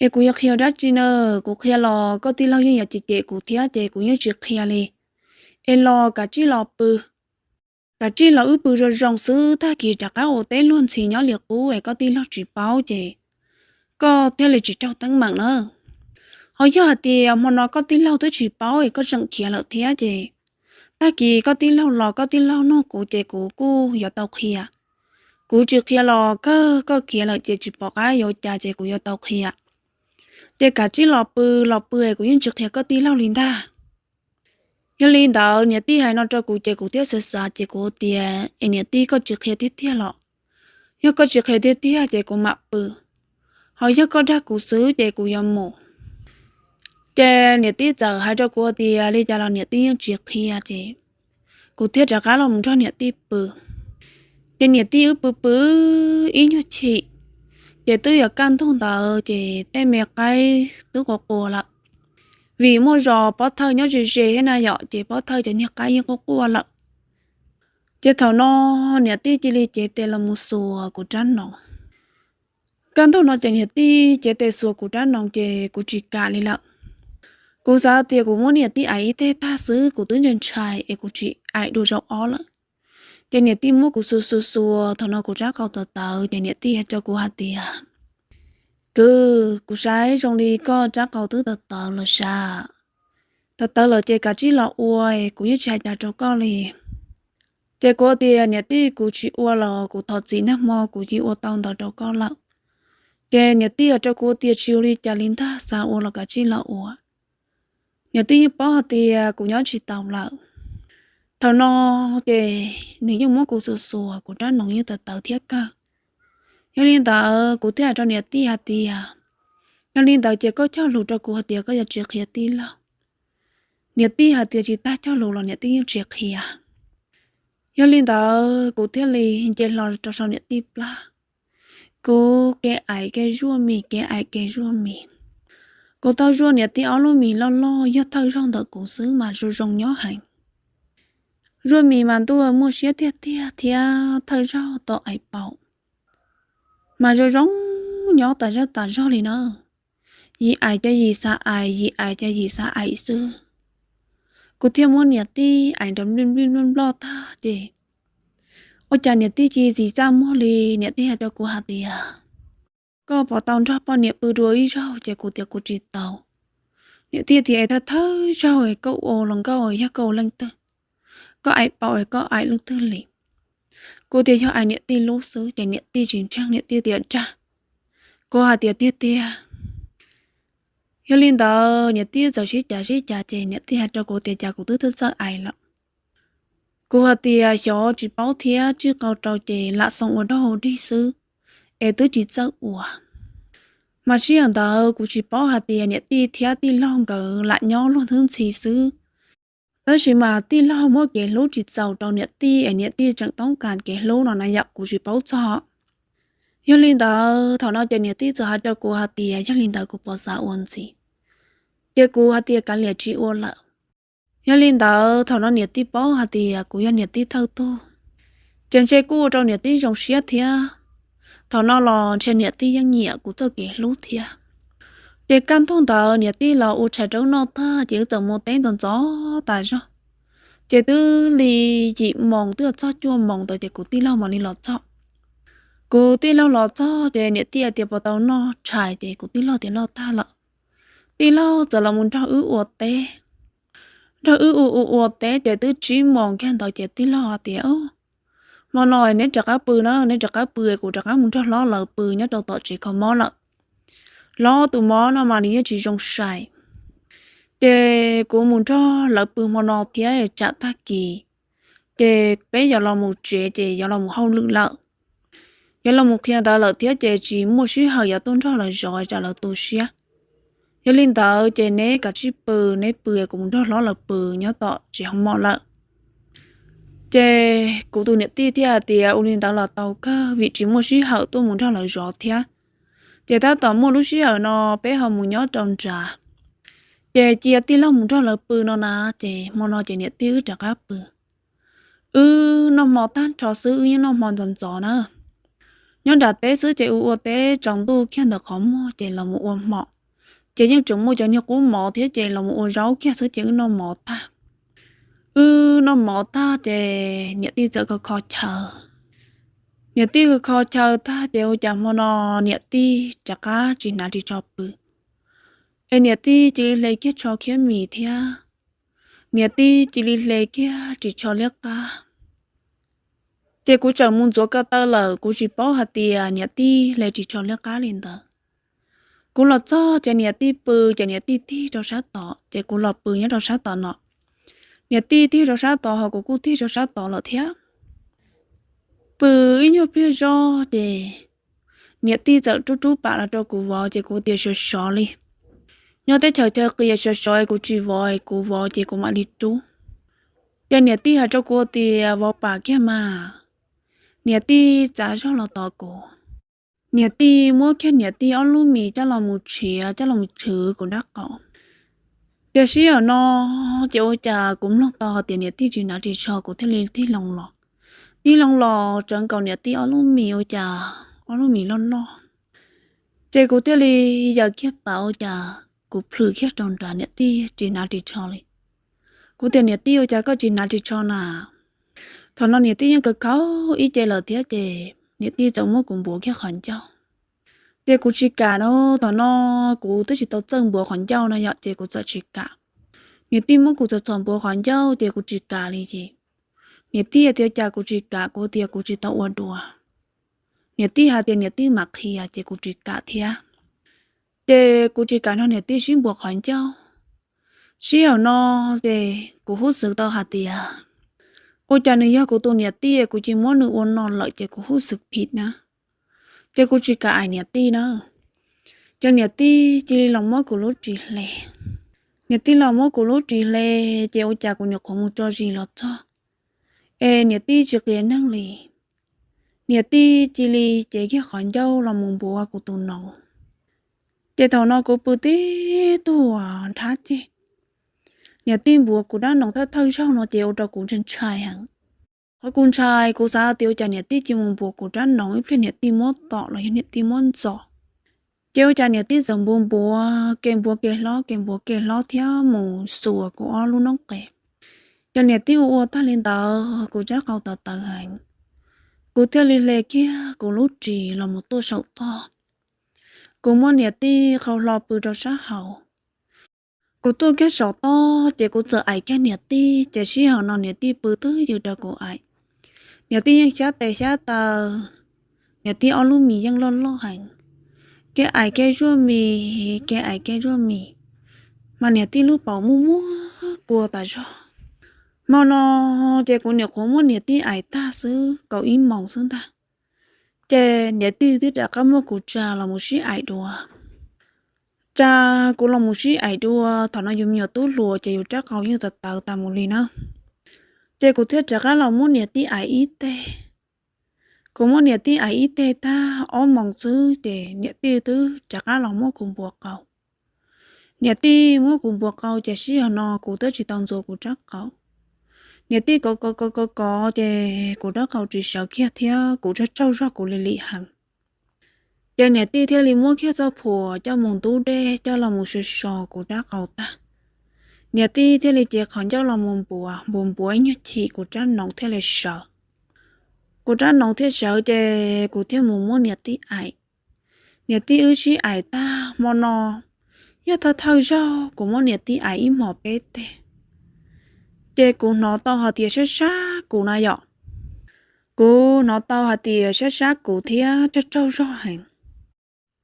Es kuv yuav qhia dab tsi na, kuv qhia los koj tij laug yeej yuav cem cem kuv thiab ces kuv yeej tsis qhia li. es los kav tsij los pw. Kav tsij los wb pw zoo zoo xwb, tag kis rov qab ua teb luag ntxhi nyob li qub es koj tij laug tsis paub ces koj thiaj li tsis raug teeb meem na. Ho yog hais tias hmo no koj tij laug twb tsis paub es koj tseem khiav lawm thiab ces tag kis koj tij laug los koj tij laug nug kuv ces kuv kuj yuav tau qhia. Kuv tsis qhia los kawg koj khiav lawm ces tsis pom qab yuav ua cas ces kuv yuav tau qhia. Ces kav tsij los pw, los pw es kuv yeej tsis qhia koj tij laug li ntag. Yog li ntawd niam tij hais no rau kuv ces kuv thiaj xav xav ces kuv tias, es niam tij koj tsis qhia tiag tiag los? Yog koj tsis qhia tiag tiag ces kuv mam pw, ho yog koj dag kuv xwb ces kuv yuav mus. Ces niam tij txawm hais rau kuv tias li cas los niam tij yeej tsis qhia ces kuv thiaj rov qab los mus nrog niam tij pw. Ces niam tij wb pw pw ib nyuag chim, ces twb yuav kaj ntug ntawd ces tej me qaib twb quas quas lawm, vim muaj zos pob thawj nyob ze ze thiab na yom, ces pob thawj cov niag qaib yeej quaj quaj lawm. Ces thaum no niam tij cia li cev tes los mus xuas kuv rab noov. Kaj ntug no ces niam tij cev tes xuas kuv rab noov ces kuv tsis kam li lawm. Kuv xav tias kuv muab niam tij aim ib teg tag xwb kuv twb ntshai ntshai es kuv tsis aim dua zaum ob lawm. Ces niam tij muab kuv xuas xuas xuas, thaum no kuv rab qau tawv tawv ces niam tij hais rau kuv hais tias, kwv, kuv saib zoo li koj rab qau twb tawv tawv lawm sas. Tawv tawv lawm ces kav tsij los ua, kuv yeej tsis hais cas rau koj li. Ces kuv tias niam tij, kuv tsis ua los kuv thov txim, nag hmo kuv cia ua tau ntawd rau koj lawm. Ces niam tij hais rau kuv tias tsis ua li cas li ntag, xav ua los kav tsij los ua. Niam tij yeej paub hais tias kuv nyob tsis taus lawm. Thaum no ces nws yeej muab kuv xuas xuas, kuv rab noov yeej tawv tawv thiab kawg. Yog li ntawd kuv thiaj hais rau niam tij hais tias, yog li ntawd ces koj cog lus rau kuv hais tias koj yuav tsis qhia tij laug. Niam tij hais tias tsis tas cog lus los niam tij yeej tsis qhia. Yog li ntawd kuv thiaj li nce hlo rau saum niam tij plab. Kuv kev aim kev zuaj mis, kev aim kev zuaj mis. Kuv tau zuaj niam tij ob lub mis loj loj, yog thawj zaug ntawm kuv xwb mas zoo zoo nyob heev. Zuaj mis mas ntuj muaj siab tiag tiag thiab thawj zaug tau aim paum mas zoo zoo nyob tas zaj tas zog li na. Yim aim ces yim xav aim, yim aim ces yim xav aim xwb. Kuv thiaj muab niam tij aim nrov nplij nplij nploj nploj tag ces ua cas niam tij cia li txaj muag li. Niam tij hais rau kuv hais tias, koj puas tau nrog poj niam pw dua ib zaug? Ces kuv tias kuv tsis tau. Niam tij tias es thawj thawj zaug es koj ua hluas nkauj yog koj ua leej twg? Koj aim paum es koj aim leej twg li? Kuv tias yog aim niam tij lub xwb. Ces niam tij tsis ntseeg, niam tij tias dag. Kuv hais tias tiag tiag. Yog li ntawd niam tij txawm sib cav sib cav ces niam tij hais rau kuv tias cas kuv twb txawj aim lawm. Kuv hais tias xyov tsis paub thiab, tsij qau rau ces lam xoo ua dog ua dig xwb, es twb tsis txawj ua. Mas sij hawm ntawd kuv tsis paub hais tias niam tij thiab tij laug nkawd lam nyob luag ntxhi xwb. Tab sis mas tij laug muab kev hlub tsis txaus rau niam tij es niam tij tseem toob kas kev hlub no na yom, kuv tsis paub txog. Yog li ntawd thaum no ces niam tij txawm hais rau kuv hais tias yog li ntawd kuv puas xav ua ntxiv. Ces kuv hais tias kav liam tsis ua lawm. Yog li ntawd thaum no niam tij paub hais tias kuv yog niam tij thawj tug, ces ntshe kuj ua rau niam tij zoo siab thiab. Thaum no los ntshe niam tij yeej nyiam kuv txoj kev hlub thiab. Ces kaj ntug ntawd niam tij los ua tshais rau wb noj tag ces wb txawm mus teb ntxov ntxov tas zog. Ces twb li yim moos twb txog cuaj moos ntawd ces kuv tij laug mam li los txog. Kuv tij laug los txog ces niam tij tias puas tau noj tshais ces kuv tij laug tias noj tag lawm. Tij laug txawm los mus nrog wb ua teb. Nrog wb ua ua ua teb ces twb tsib moos kiag ntawd ces tij laug tias, hmo no neb rov qab pw na, neb rov qab pw kuv rov qab mus nrog hlob lawv pw nyob rau tom tsev kho mob lawm. Hlob tus mob no mas nws yeej tsis zoo sai. Ces kuv mus nrog lawv pw hmo no thiab tsam tag kis ces peb yuav los mus tsev ces yuav los mus hauj lwm lawm. Yuav los mus qhia ntawv lawm thiab ces tsis muaj sij hawm yuav tuaj nrog lawv zov tsam lawv tu siab. Yog li ntawd ces neb kav tsij pw, neb pw kuv mus nrog hlob lawv pw nyob tom tsev hoo mom lawm. Ces kuv tus niam tij thiaj hais tias ua li ntawd los tau kawg vim tsis muaj sij hawm tuaj mus nrog lawv zov thiab. Ces tab tom muaj lub sij hawm no peb ho mus nyob rau nrad, ces cia tij laug mus nrog lawv pw no na. Ces hmo no ces niam tij wb rov qab pw. Wb noj hmo tag nrho xwb, wb yeej noj hmo ntxov ntxov na. Nyob nram teb xwb ces wb ua teb tsaus ntuj kiag ntawm qhov muag ces los mus ua hmo. Ces yeej tseem muaj cov niag qub mov thiab ces los mus ua zaub kiag xwb ces wb noj mov tag. Wb noj mov tag ces niam tij txawm kho kho chaw. Niam tij kho kho chaw tag ces ua cas hmo no niam tij rov qab tsis hnav ris tsho pw, es niam tij cia li hle kiag tsho khiab mis thiab niam tij cia li hle kiag ris tsho liab qab. Ces kuv tseem mus ntxuav ko taw lawm, kuv tsis paub hais tias niam tij hle ris tsho liab qab li ntawd. Kuv los txog ces niam tij pw, ces niam tij tig rau sab tod, ces kuv los pw nyob rau sab tod no. Niam tij tig rau sab tod ho kuv kuj tig rau sab tod lawm thiab. Pw ib nyuag pliag zog ces niam tij txawm rub rub pam los rau kuv vov, ces kuv tias sov sov li. Nyob teb chaws chaw qias sov sov es kuv tsis vov, kuv vov ces kuv mam li rub. Ces niam tij hais rau kuv tias vov pam kiag mas. Niam tij txav zog los tos kuv. Niam tij muab kiag niam tij ob lub mis coj los mus tshiav, coj los mus tshwv kuv nraub qaum. Ces sij hawm no ces ua cas kuv mloog tau hais tias niam tij tsis hnav ris tsho, kuv thiaj li tig loo los. Tig loo los tsawv nkaus niam tij ob lub mis, ua cas ob lub mis loj loj. Ces kuv thiaj li yaws kiag pam, ua cas kuv plhws kiag rau nrad, niam tij tsis hnav ris tsho li. Kuv tias niam tij, ua cas koj tsis hnav ris tsho na? Thaum no niam tij yeej kawg khaub ib ce lawm thiab, ces niam tij txawm muab kuv npuav kiag qhov ncauj. Ces kuv tsis kam no, thaum no kuv twb tsis tau txawj npuav qhov ncauj no yom, ces kuv txawm tsis kam. Niam tij muab kuv txhom txhom npuav qhov ncauj ces kuv tsis kam li ces niam tij tias cas kuv tsis kam, kuv tias kuv tsis tau ua dua. Niam tij hais tias niam tij mam qhia, ces kuv tsis kam thiab. Ces kuv tsis kam nrog niam tij sib npuav qhov ncauj. Sij hawm no ces kuv hub xwm tau hais tias ua cas nws yog kuv tus niam tij, kuv cia li muab nws ua no lawm ces kuv hub xwm phim na. Ces kuv tsis kam aim niam tij na. Ces niam tij cia li los muab kuv lub ris hle. Niam tij los muab kuv lub ris hle, ces ua cas kuv nyuam qhuav mus tso zis los txog, es niam tij tsis qias neeg li. Niam tij cia li cev kiag qhov ncauj los mus npuav kuv tus noov. Ces thaum no kuv pw tib tug nrhab ceg, niam tij npuav kuv rab noov thawj thawj zaug no ces ua rau kuv ntshai ntshai heev. Qhov kuv ntshai kuv xav tias ua cas niam tij cia li mus npuav kuv rab noov, ib pliag niam tij muab tom los yog niam tij muab ntxos. Ces ua cas niam tij txawm npuav npuav ke npuav ke hlob ke npuav ke hlob thiab mus xuas kuv ob lub noob qes. Ces niam tij ua ua tag li ntawd kuv rab qau tawv tawv heev, kuv thiaj li hle kiag kuv lub ris los mus tuaj saum toj. Kuv muab niam tij qhau hlo pw rau sab hauv. Kuv tuaj kiag saum toj ces kuv txawm aim kiag niam tij, ces sij hawm no niam tij pw twj ywm rau kuv aim. Niam tij yeej xyab tes xyab taw, niam tij ob lub mis yeej loj loj heev, kev aim kev zuaj mis, kev aim kev zuaj mis, mas niam tij lub paum muaj muaj kua tas zog. Hmo no ces kuv nyuam qhuav muab niam tij aim tag xwb kaum ib moos xwb ntag, ces niam tij twb rov qab muab kuv tsa los mus sib aim dua. Tsa kuv los mus sib aim dua, thaum no yus me nyuam tub hluas ces yus rab qau yeej tawv tawv tas mus li na. Ces kuv thiaj rov qab los muab niam tij aim ib teg. Kuv muab niam tij aim ib teg tag ob moos xwb ces niam tij twb rov qab los muab kuv npuav qau. Niam tij muab kuv npuav qau ces sij hawm no kuv twb tsis tau ntxuav kuv rab qau. Niam tij kov kov kov kov kov ces kuv rab qau tsis sawv kiag thiab kuv tsaug tsaug zog kuv li lim heev. Ces niam tij thiaj li muab kiag txoj phuam coj mus ntub dej coj los mus so so kuv rab qau tag. Niam tij thiaj li cev qhov ncauj los mus npuav npuav npuav ib nyuag chim kuv rab noov thiaj li sawv. Kuv rab noov thiaj sawv ces kuv thiaj mus muab niam tij aim. Niam tij wb sib aim tag hmo no, yog thawj thawj zaug kuv muab niam tij aim ib hmos peb teg. Ces kuv hnov tau hais tias sab sab kuv na yom. Kuv hnov tau hais tias sab sab kuv thiab tsaug tsaug zog heev.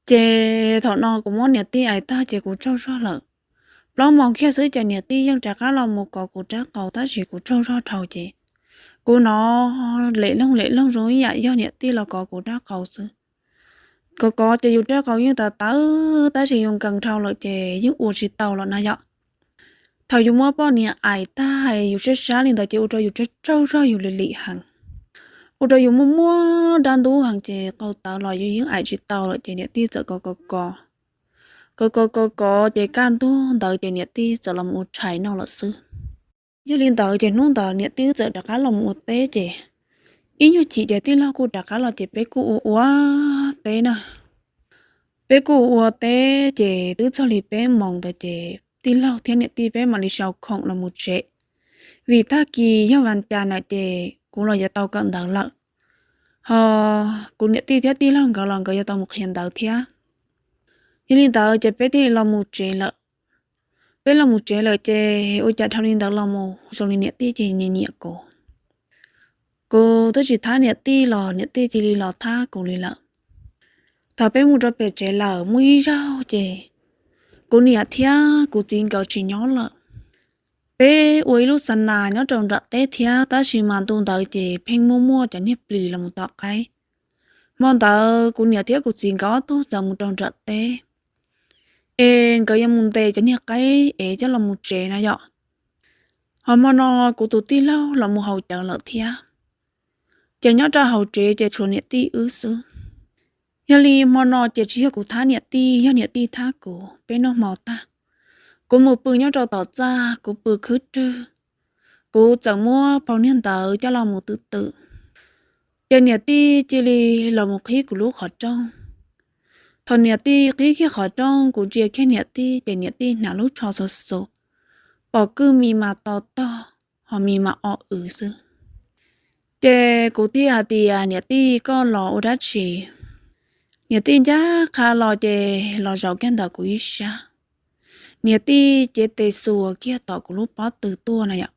Ces thaum no kuv muab niam tij aim tag ces kuv tsaug zog lawm. Plaub moos kiag xwb ces niam tij yeej rov qab los mus kov kuv rab qau tab sis kuv tsaug zog dhau ces kuv hnov lem loog lem loog zoo ib yam yog niam tij los kov kuv rab qau xwb. Kov kov ces yus rab qau yeej tawv tawv tab sis yus nkees dhau lawm ces yeej ua tsis tau lawm na yom. Thaum yus muab poj niam aim tag yus sab sab li ntawd ces ua rau yus tsaug tsaug zog yus lim lim heev, ua rau yus muaj muaj dab ntub heev ces qau tawv los yus yeej aim tsis tau lawm ces niam tij txawm kov kov kov, kov kov kov kov ces kaj ntug ntawd ces niam tij txawm los mus ua tshais noj lawm xwb. Yog li ntawd ces hnub ntawd niam tij txawm rov qab los mus ua teb ces ib nyuag chim ces tij laug kuj rov qab los ces peb kuj ua ua teb na. Peb kuj ua ua teb ces twb txog li peb moos ntawd ces tij laug thiab niam tij peb mam li sau khoom los mus tsev. vim tag kis yog vas cas na ces kuv los yuav tau kawm ntawv lawm, ho kuv niam tij thiab tij laug nkawd los nkawd yuav tau mus qhia ntawv thiab. Yog li ntawd ces peb thiaj li los mus tsev lawm. Peb los mus tsev lawm ces ua cas dhau li ntawd los mus zoo li niam tij ces nyiam nyiam kuv. Kuv twb tsis thab niam tij los niam tij cia li los thab kuv li lawm. Thaum peb mus rau pem tsev lawm muaj ib zaug ces kuv niam thiab kuv txiv nkawd tsis nyob lawm. Peb ua ib lub xa nas nyob rau nram teb thiab, tab sis mas ntu ntawd ces pheej muaj muaj cov niag plis los mus tom qaib. Hmo ntawd kuv niam thiab kuv txiv nkawd ob tug txawm mus rau nram teb, es nkawd yuav mus ntes cov niag qaib es coj los mus tsev na yom. Ho hmo no kuv tus tij laug los mus haus cawv lawm thiab, ces nyob rau hauv tsev ces tshuav niam tij wb xwb. Yog li hmo no ces tsis yog kuv thab niam tij, yog niam tij thab kuv. Peb noj hmo tag, kuv mus pw nyob rau tom txaj, kuv pw khwb rwg, kuv txawm muab phau niag ntawv coj los mus twm twm, ces niam tij cia li los mus qhib kuv lub qhov rooj. Thaum niam tij qhib kiag qhov rooj, kuv ntsia kiag niam tij ces niam tij hnav lub tsho xus xus, pom kwj mis mas to tog, ho mis mas o w xwb. Ces kuv thiaj hais tias, Niam tij, koj los ua dab tsi? Niam tij ncaj qha los ces los zaum kiag ntawm kuv ib sab. Niam tij cev tes xuas kiag tom kuv lub pob tw tuaj na yom.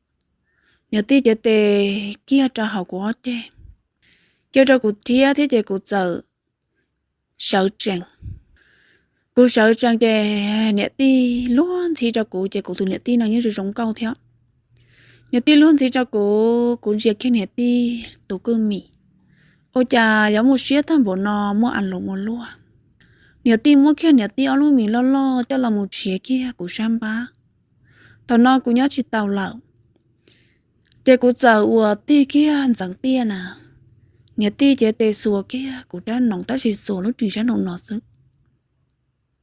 Niam tij cev tes kiag rau hauv kuv ob ceg, cia rau kuv thiab thiab ces kuv txawm sawv tsees. Kuv sawv tsees ces niam tij luag ntxhi rau kuv, ces kuv tus niam tij no yeej zoo zoo nkauj thiab. Niam tij luag ntxhi rau kuv, kuv ntsia kiag niam tij tus kwj mis, ua cas yuav muaj siab tag npaum no, muaj a lus ua luaj. Niam tij muab kiag niam tij ob lub mis loj loj coj los mus tshiav kiag kuv sab npab. Thaum no kuv nyob tsis taus lawm, ces kuv txawm ua tig kiag ntxeev tiaj na. Niam tij cev tes xuas kiag kuv rab noov, tab sis xuas lub ris sab nraum no xwb.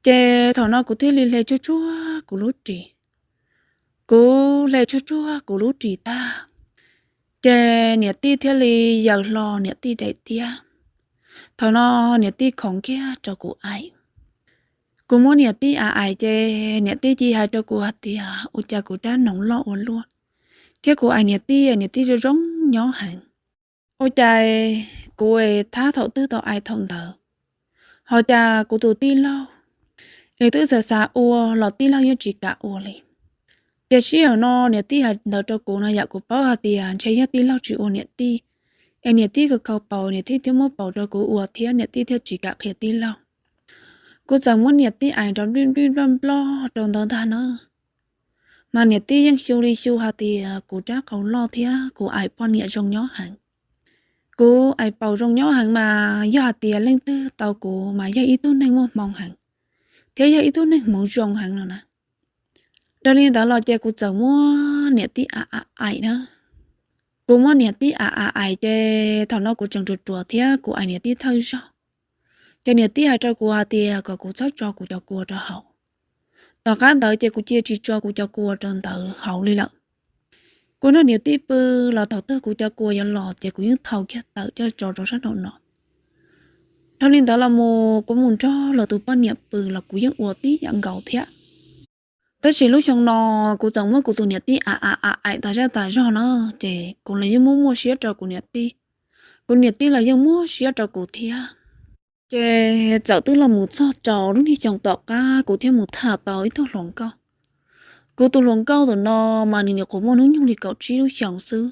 Ces thaum no kuv thiaj li hle tsuag tsuag kuv lub ris. Kuv hle tsuag tsuag kuv lub ris tag, ces niam tij thiaj li yaws hlo niam tij daim tiab. Thaum no niam tij khoov kiag rau kuv aim. Kuv muab niam tij aim aim ces niam tij cia hais rau kuv hais tias ua cas kuv rab noov loj ua luaj, thiab kuv aim niam tij, niam tij zoo zoo nyob heev. Ua cas kuv es thab thaum twg tau aim thaum ntawd, ho cas kuv tus tij laug es twb xav xav ua los tij laug yeej tsis kam ua li. Ces sij hawm no niam tij hais ntawd rau kuv no yam kuv paub hais tias ntshe yog tij laug tsis ua niam tij, es niam tij khaws khaws paus, niam tij thiaj muab paus rau kuv ua thiab niam tij thiaj tsis kam qhia tij laug. Kuv txawm muab niam tij aim nrov nplij nplij nploj nploj rau ntawd ntag na. Mas niam tij yeej xyu li xyu hais tias kuv rab qau loj thiab kuv aim poj niam zoo nyob heev. Kuv aim paus zoo nyob heev mas yog hais tias leej twg tau kuv mas yog ib tug neeg muaj hmoov heev, thiab yog ib tug neeg hmoov zoo heev no na. Dhau li ntawd los ces kuv txawm muab niam tij aim aim aim na. Kuv muab niam tij aim aim aim ces thaum no kuv tseem ruam ruam thiab kuv aim niam tij thawj zaug. Ces niam tij hais rau kuv hais tias kom kuv txhob tso kuv cov kua rau hauv. Tom qab ntawd ces kuv cia tsis tso kuv cov kua rau ntawd hauv li lawm. Kuv nrog niam tij pw los thaum twg kuv cov kua yuav los ces kuv yeej thau kiag tawm coj tso rau sab nraum no. Dhau li ntawd los mus kuv mus nrog lawv tus poj niam pw los kuv yeej ua tib yam nkaus thiab. Tab sis lub xyoo no kuv txawm muab kuv tus niam tij aim aim aim aim tas zaj tas zog na, ces kuv los yeej muaj muaj siab rau kuv niam tij, kuv niam tij los yeej muaj siab rau kuv thiab. Ces txawm twb los mus txog rau lub niag xyoo tom qab kuv thiaj mus tham tau ib tug hluas nkauj. Kuv tus hluas nkauj ntawm no mas nws nyuam qhuav muaj hnub nyoog li kaum tsib lub xyoos xwb.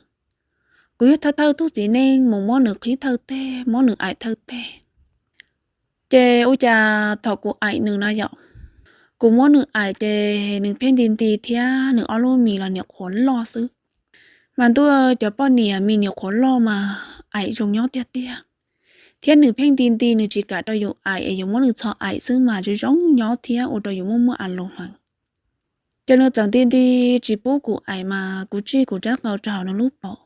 Kuv yog thawj thawj tug txiv neej mus muab nws qhib thawj teg, muab nws aim thawj teg. Ces ua cas thaum kuv aim nws na yom, kuv muab nws aim ces nws pheej nti nti thiab nws ob lub mis los nyuam qhuav loj xwb. Mas ntuj, cov poj niam mis nyuam qhuav loj mas aim zoo nyob tiag tiag, thiab nws pheej nti nti, nws tsis kam rau yus aim es yus muab nws txhos aim xwb mas zoo zoo nyob thiab ua rau yus muaj muaj a lus heev. Ces nws txawm nti nti tsis pub kuv aim mas kuv tsij kuv rab qau rau hauv nws lub paum,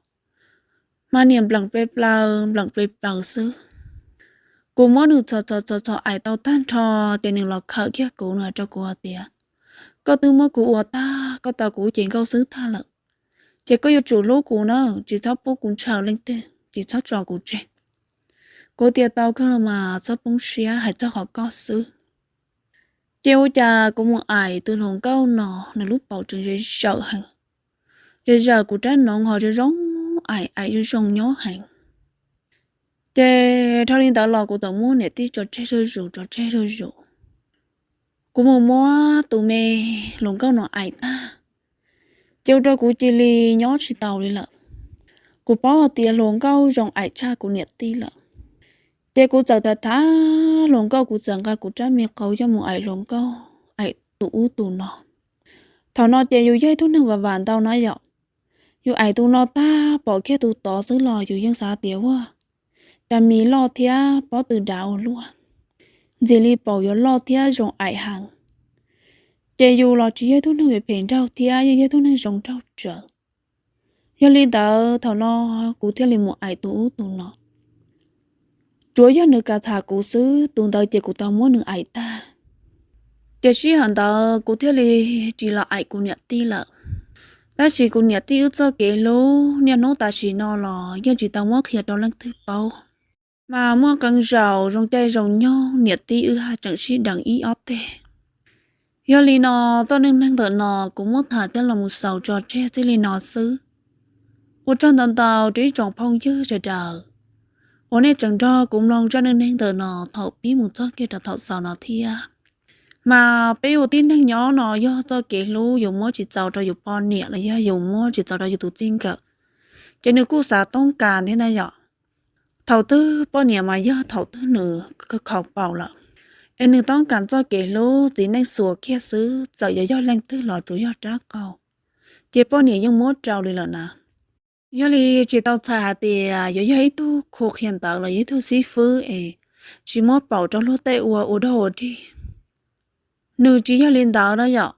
mas niam npleem pes plaws npleem pes plaws xwb. Kuv muab nws txhos txhos txhos txhos aim tau tag nrho, ces nws los khawm kiag kuv, nws hais rau kuv hais tias, koj twb muab kuv ua tag, koj tau kuv lub cev nkauj xwb tag lawm, ces koj yuav tsum hlub kuv na, tsis txhob pub kuv ntshaw leej twg, tsis txhob tso kuv tseg. Kuv tias tau kawg los mas txhob poob siab, hais txog qhov koj xwb. Ces ua cas kuv mus aim tus hluas nkauj no, nws lub paum tseem ze zawm heev. Ces zawm kuv rab noov ho zoo zoo, aim aim zoo zoo nyob heev. Ces dhau li ntawd los kuv txawm muab niam tij tso tseg zuj zus, tso tseg zuj zus. Kuv mus muab tus me hluas nkauj no aim tag, ces ua rau kuv cia li nyob tsis tau li lawm. Kuv paub hais tias hluas nkauj zoo aim tshaj kuv niam tij lawm. Ces kuv txawm tham tham hluas nkauj, kuv txawm nqa kuv rab me qau coj mus aim hluas nkauj, aim tus ub tus no. Thaum no ces yus yog ib tug neeg vam vam ntau na yom. Yus aim tus no tag pom kiag tus tod xwb los yus yeej xav tias ua cas mis loj thiab pob tw dav ua luaj, ntxim li paum yuav loj thiab zoo aim heev. Ces yus los tsis yog ib tug neeg phem phem nraug thiab, yeej yog ib tug neeg zoo nraug tsawv. Yog li ntawd thaum no kuv thiaj li mus aim tus ub tus no. Tsuav yog nws kam tham kuv xwb, tus ntawd ces kuv tau muab nws aim tag. Ces sij hawm ntawd kuv thiaj li tsis los aim kuv niam tij lawm. Tab sis kuv niam tij wb txoj kev hlub niaj hnub tam sim no los yeej tsis tau muab qhia rau leej twg paub. Mas muaj qee zaus zoo caij zoo nyoog niam tij wb haj tseem sib deev ib ob teg. Yog li no, txoj neej neeg ntawm no kuv muab tham thiab los mus xaus tso tseg txij li no xwb. Ua tsaug ntau ntau rau ib tsoom phooj ywg sawv daws uas nej tseem nrog kuv mloog zaj neej neeg ntawm no thaum pib mus txog kiag rau thaum xaus no thiab. Mas peb ua tib neeg nyob no yog txoj kev hlub yus muab tsis txaus rau yus poj niam los yog yus muab tsis txaus rau yus tus txij nkawm, ces nws kuj xav toob kas thiab na yom. Thaum twg poj niam mas yog thaum twg nws khaus paum lawm, es nws toob kas txoj kev hlub txiv neej xuas kiag xwb, txawm yuav yog leej twg los tsuas yog rab qau, ces poj niam yeej muab rau li lawm na. Yog li tsis tau txhais hais tias yuav yog ib tug khu qhia ntawv los yog ib tug xib fwb es tsis muab paum rau luag tej ua ua dog ua dig. Nws tsis yog li ntawd na yom.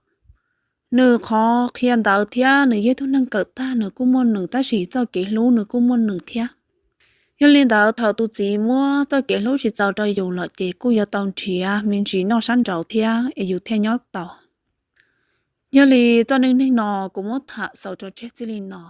Nws qhov qhia ntawv thiab nws yog ib tug neeg kawm tag nws kuj muaj nws, tab sis txoj kev hlub nws kuj muaj nws thiab. Yog li ntawd thaum tus txiv muab txoj kev hlub tsis txaus rau yus lawm ces kuj yuav tau nrhiav me ntsis noj sab nraud thiab es yus thiaj nyob tau. Yog li txoj neej neeg no kuv muab tham xaus tso tseg txij li no.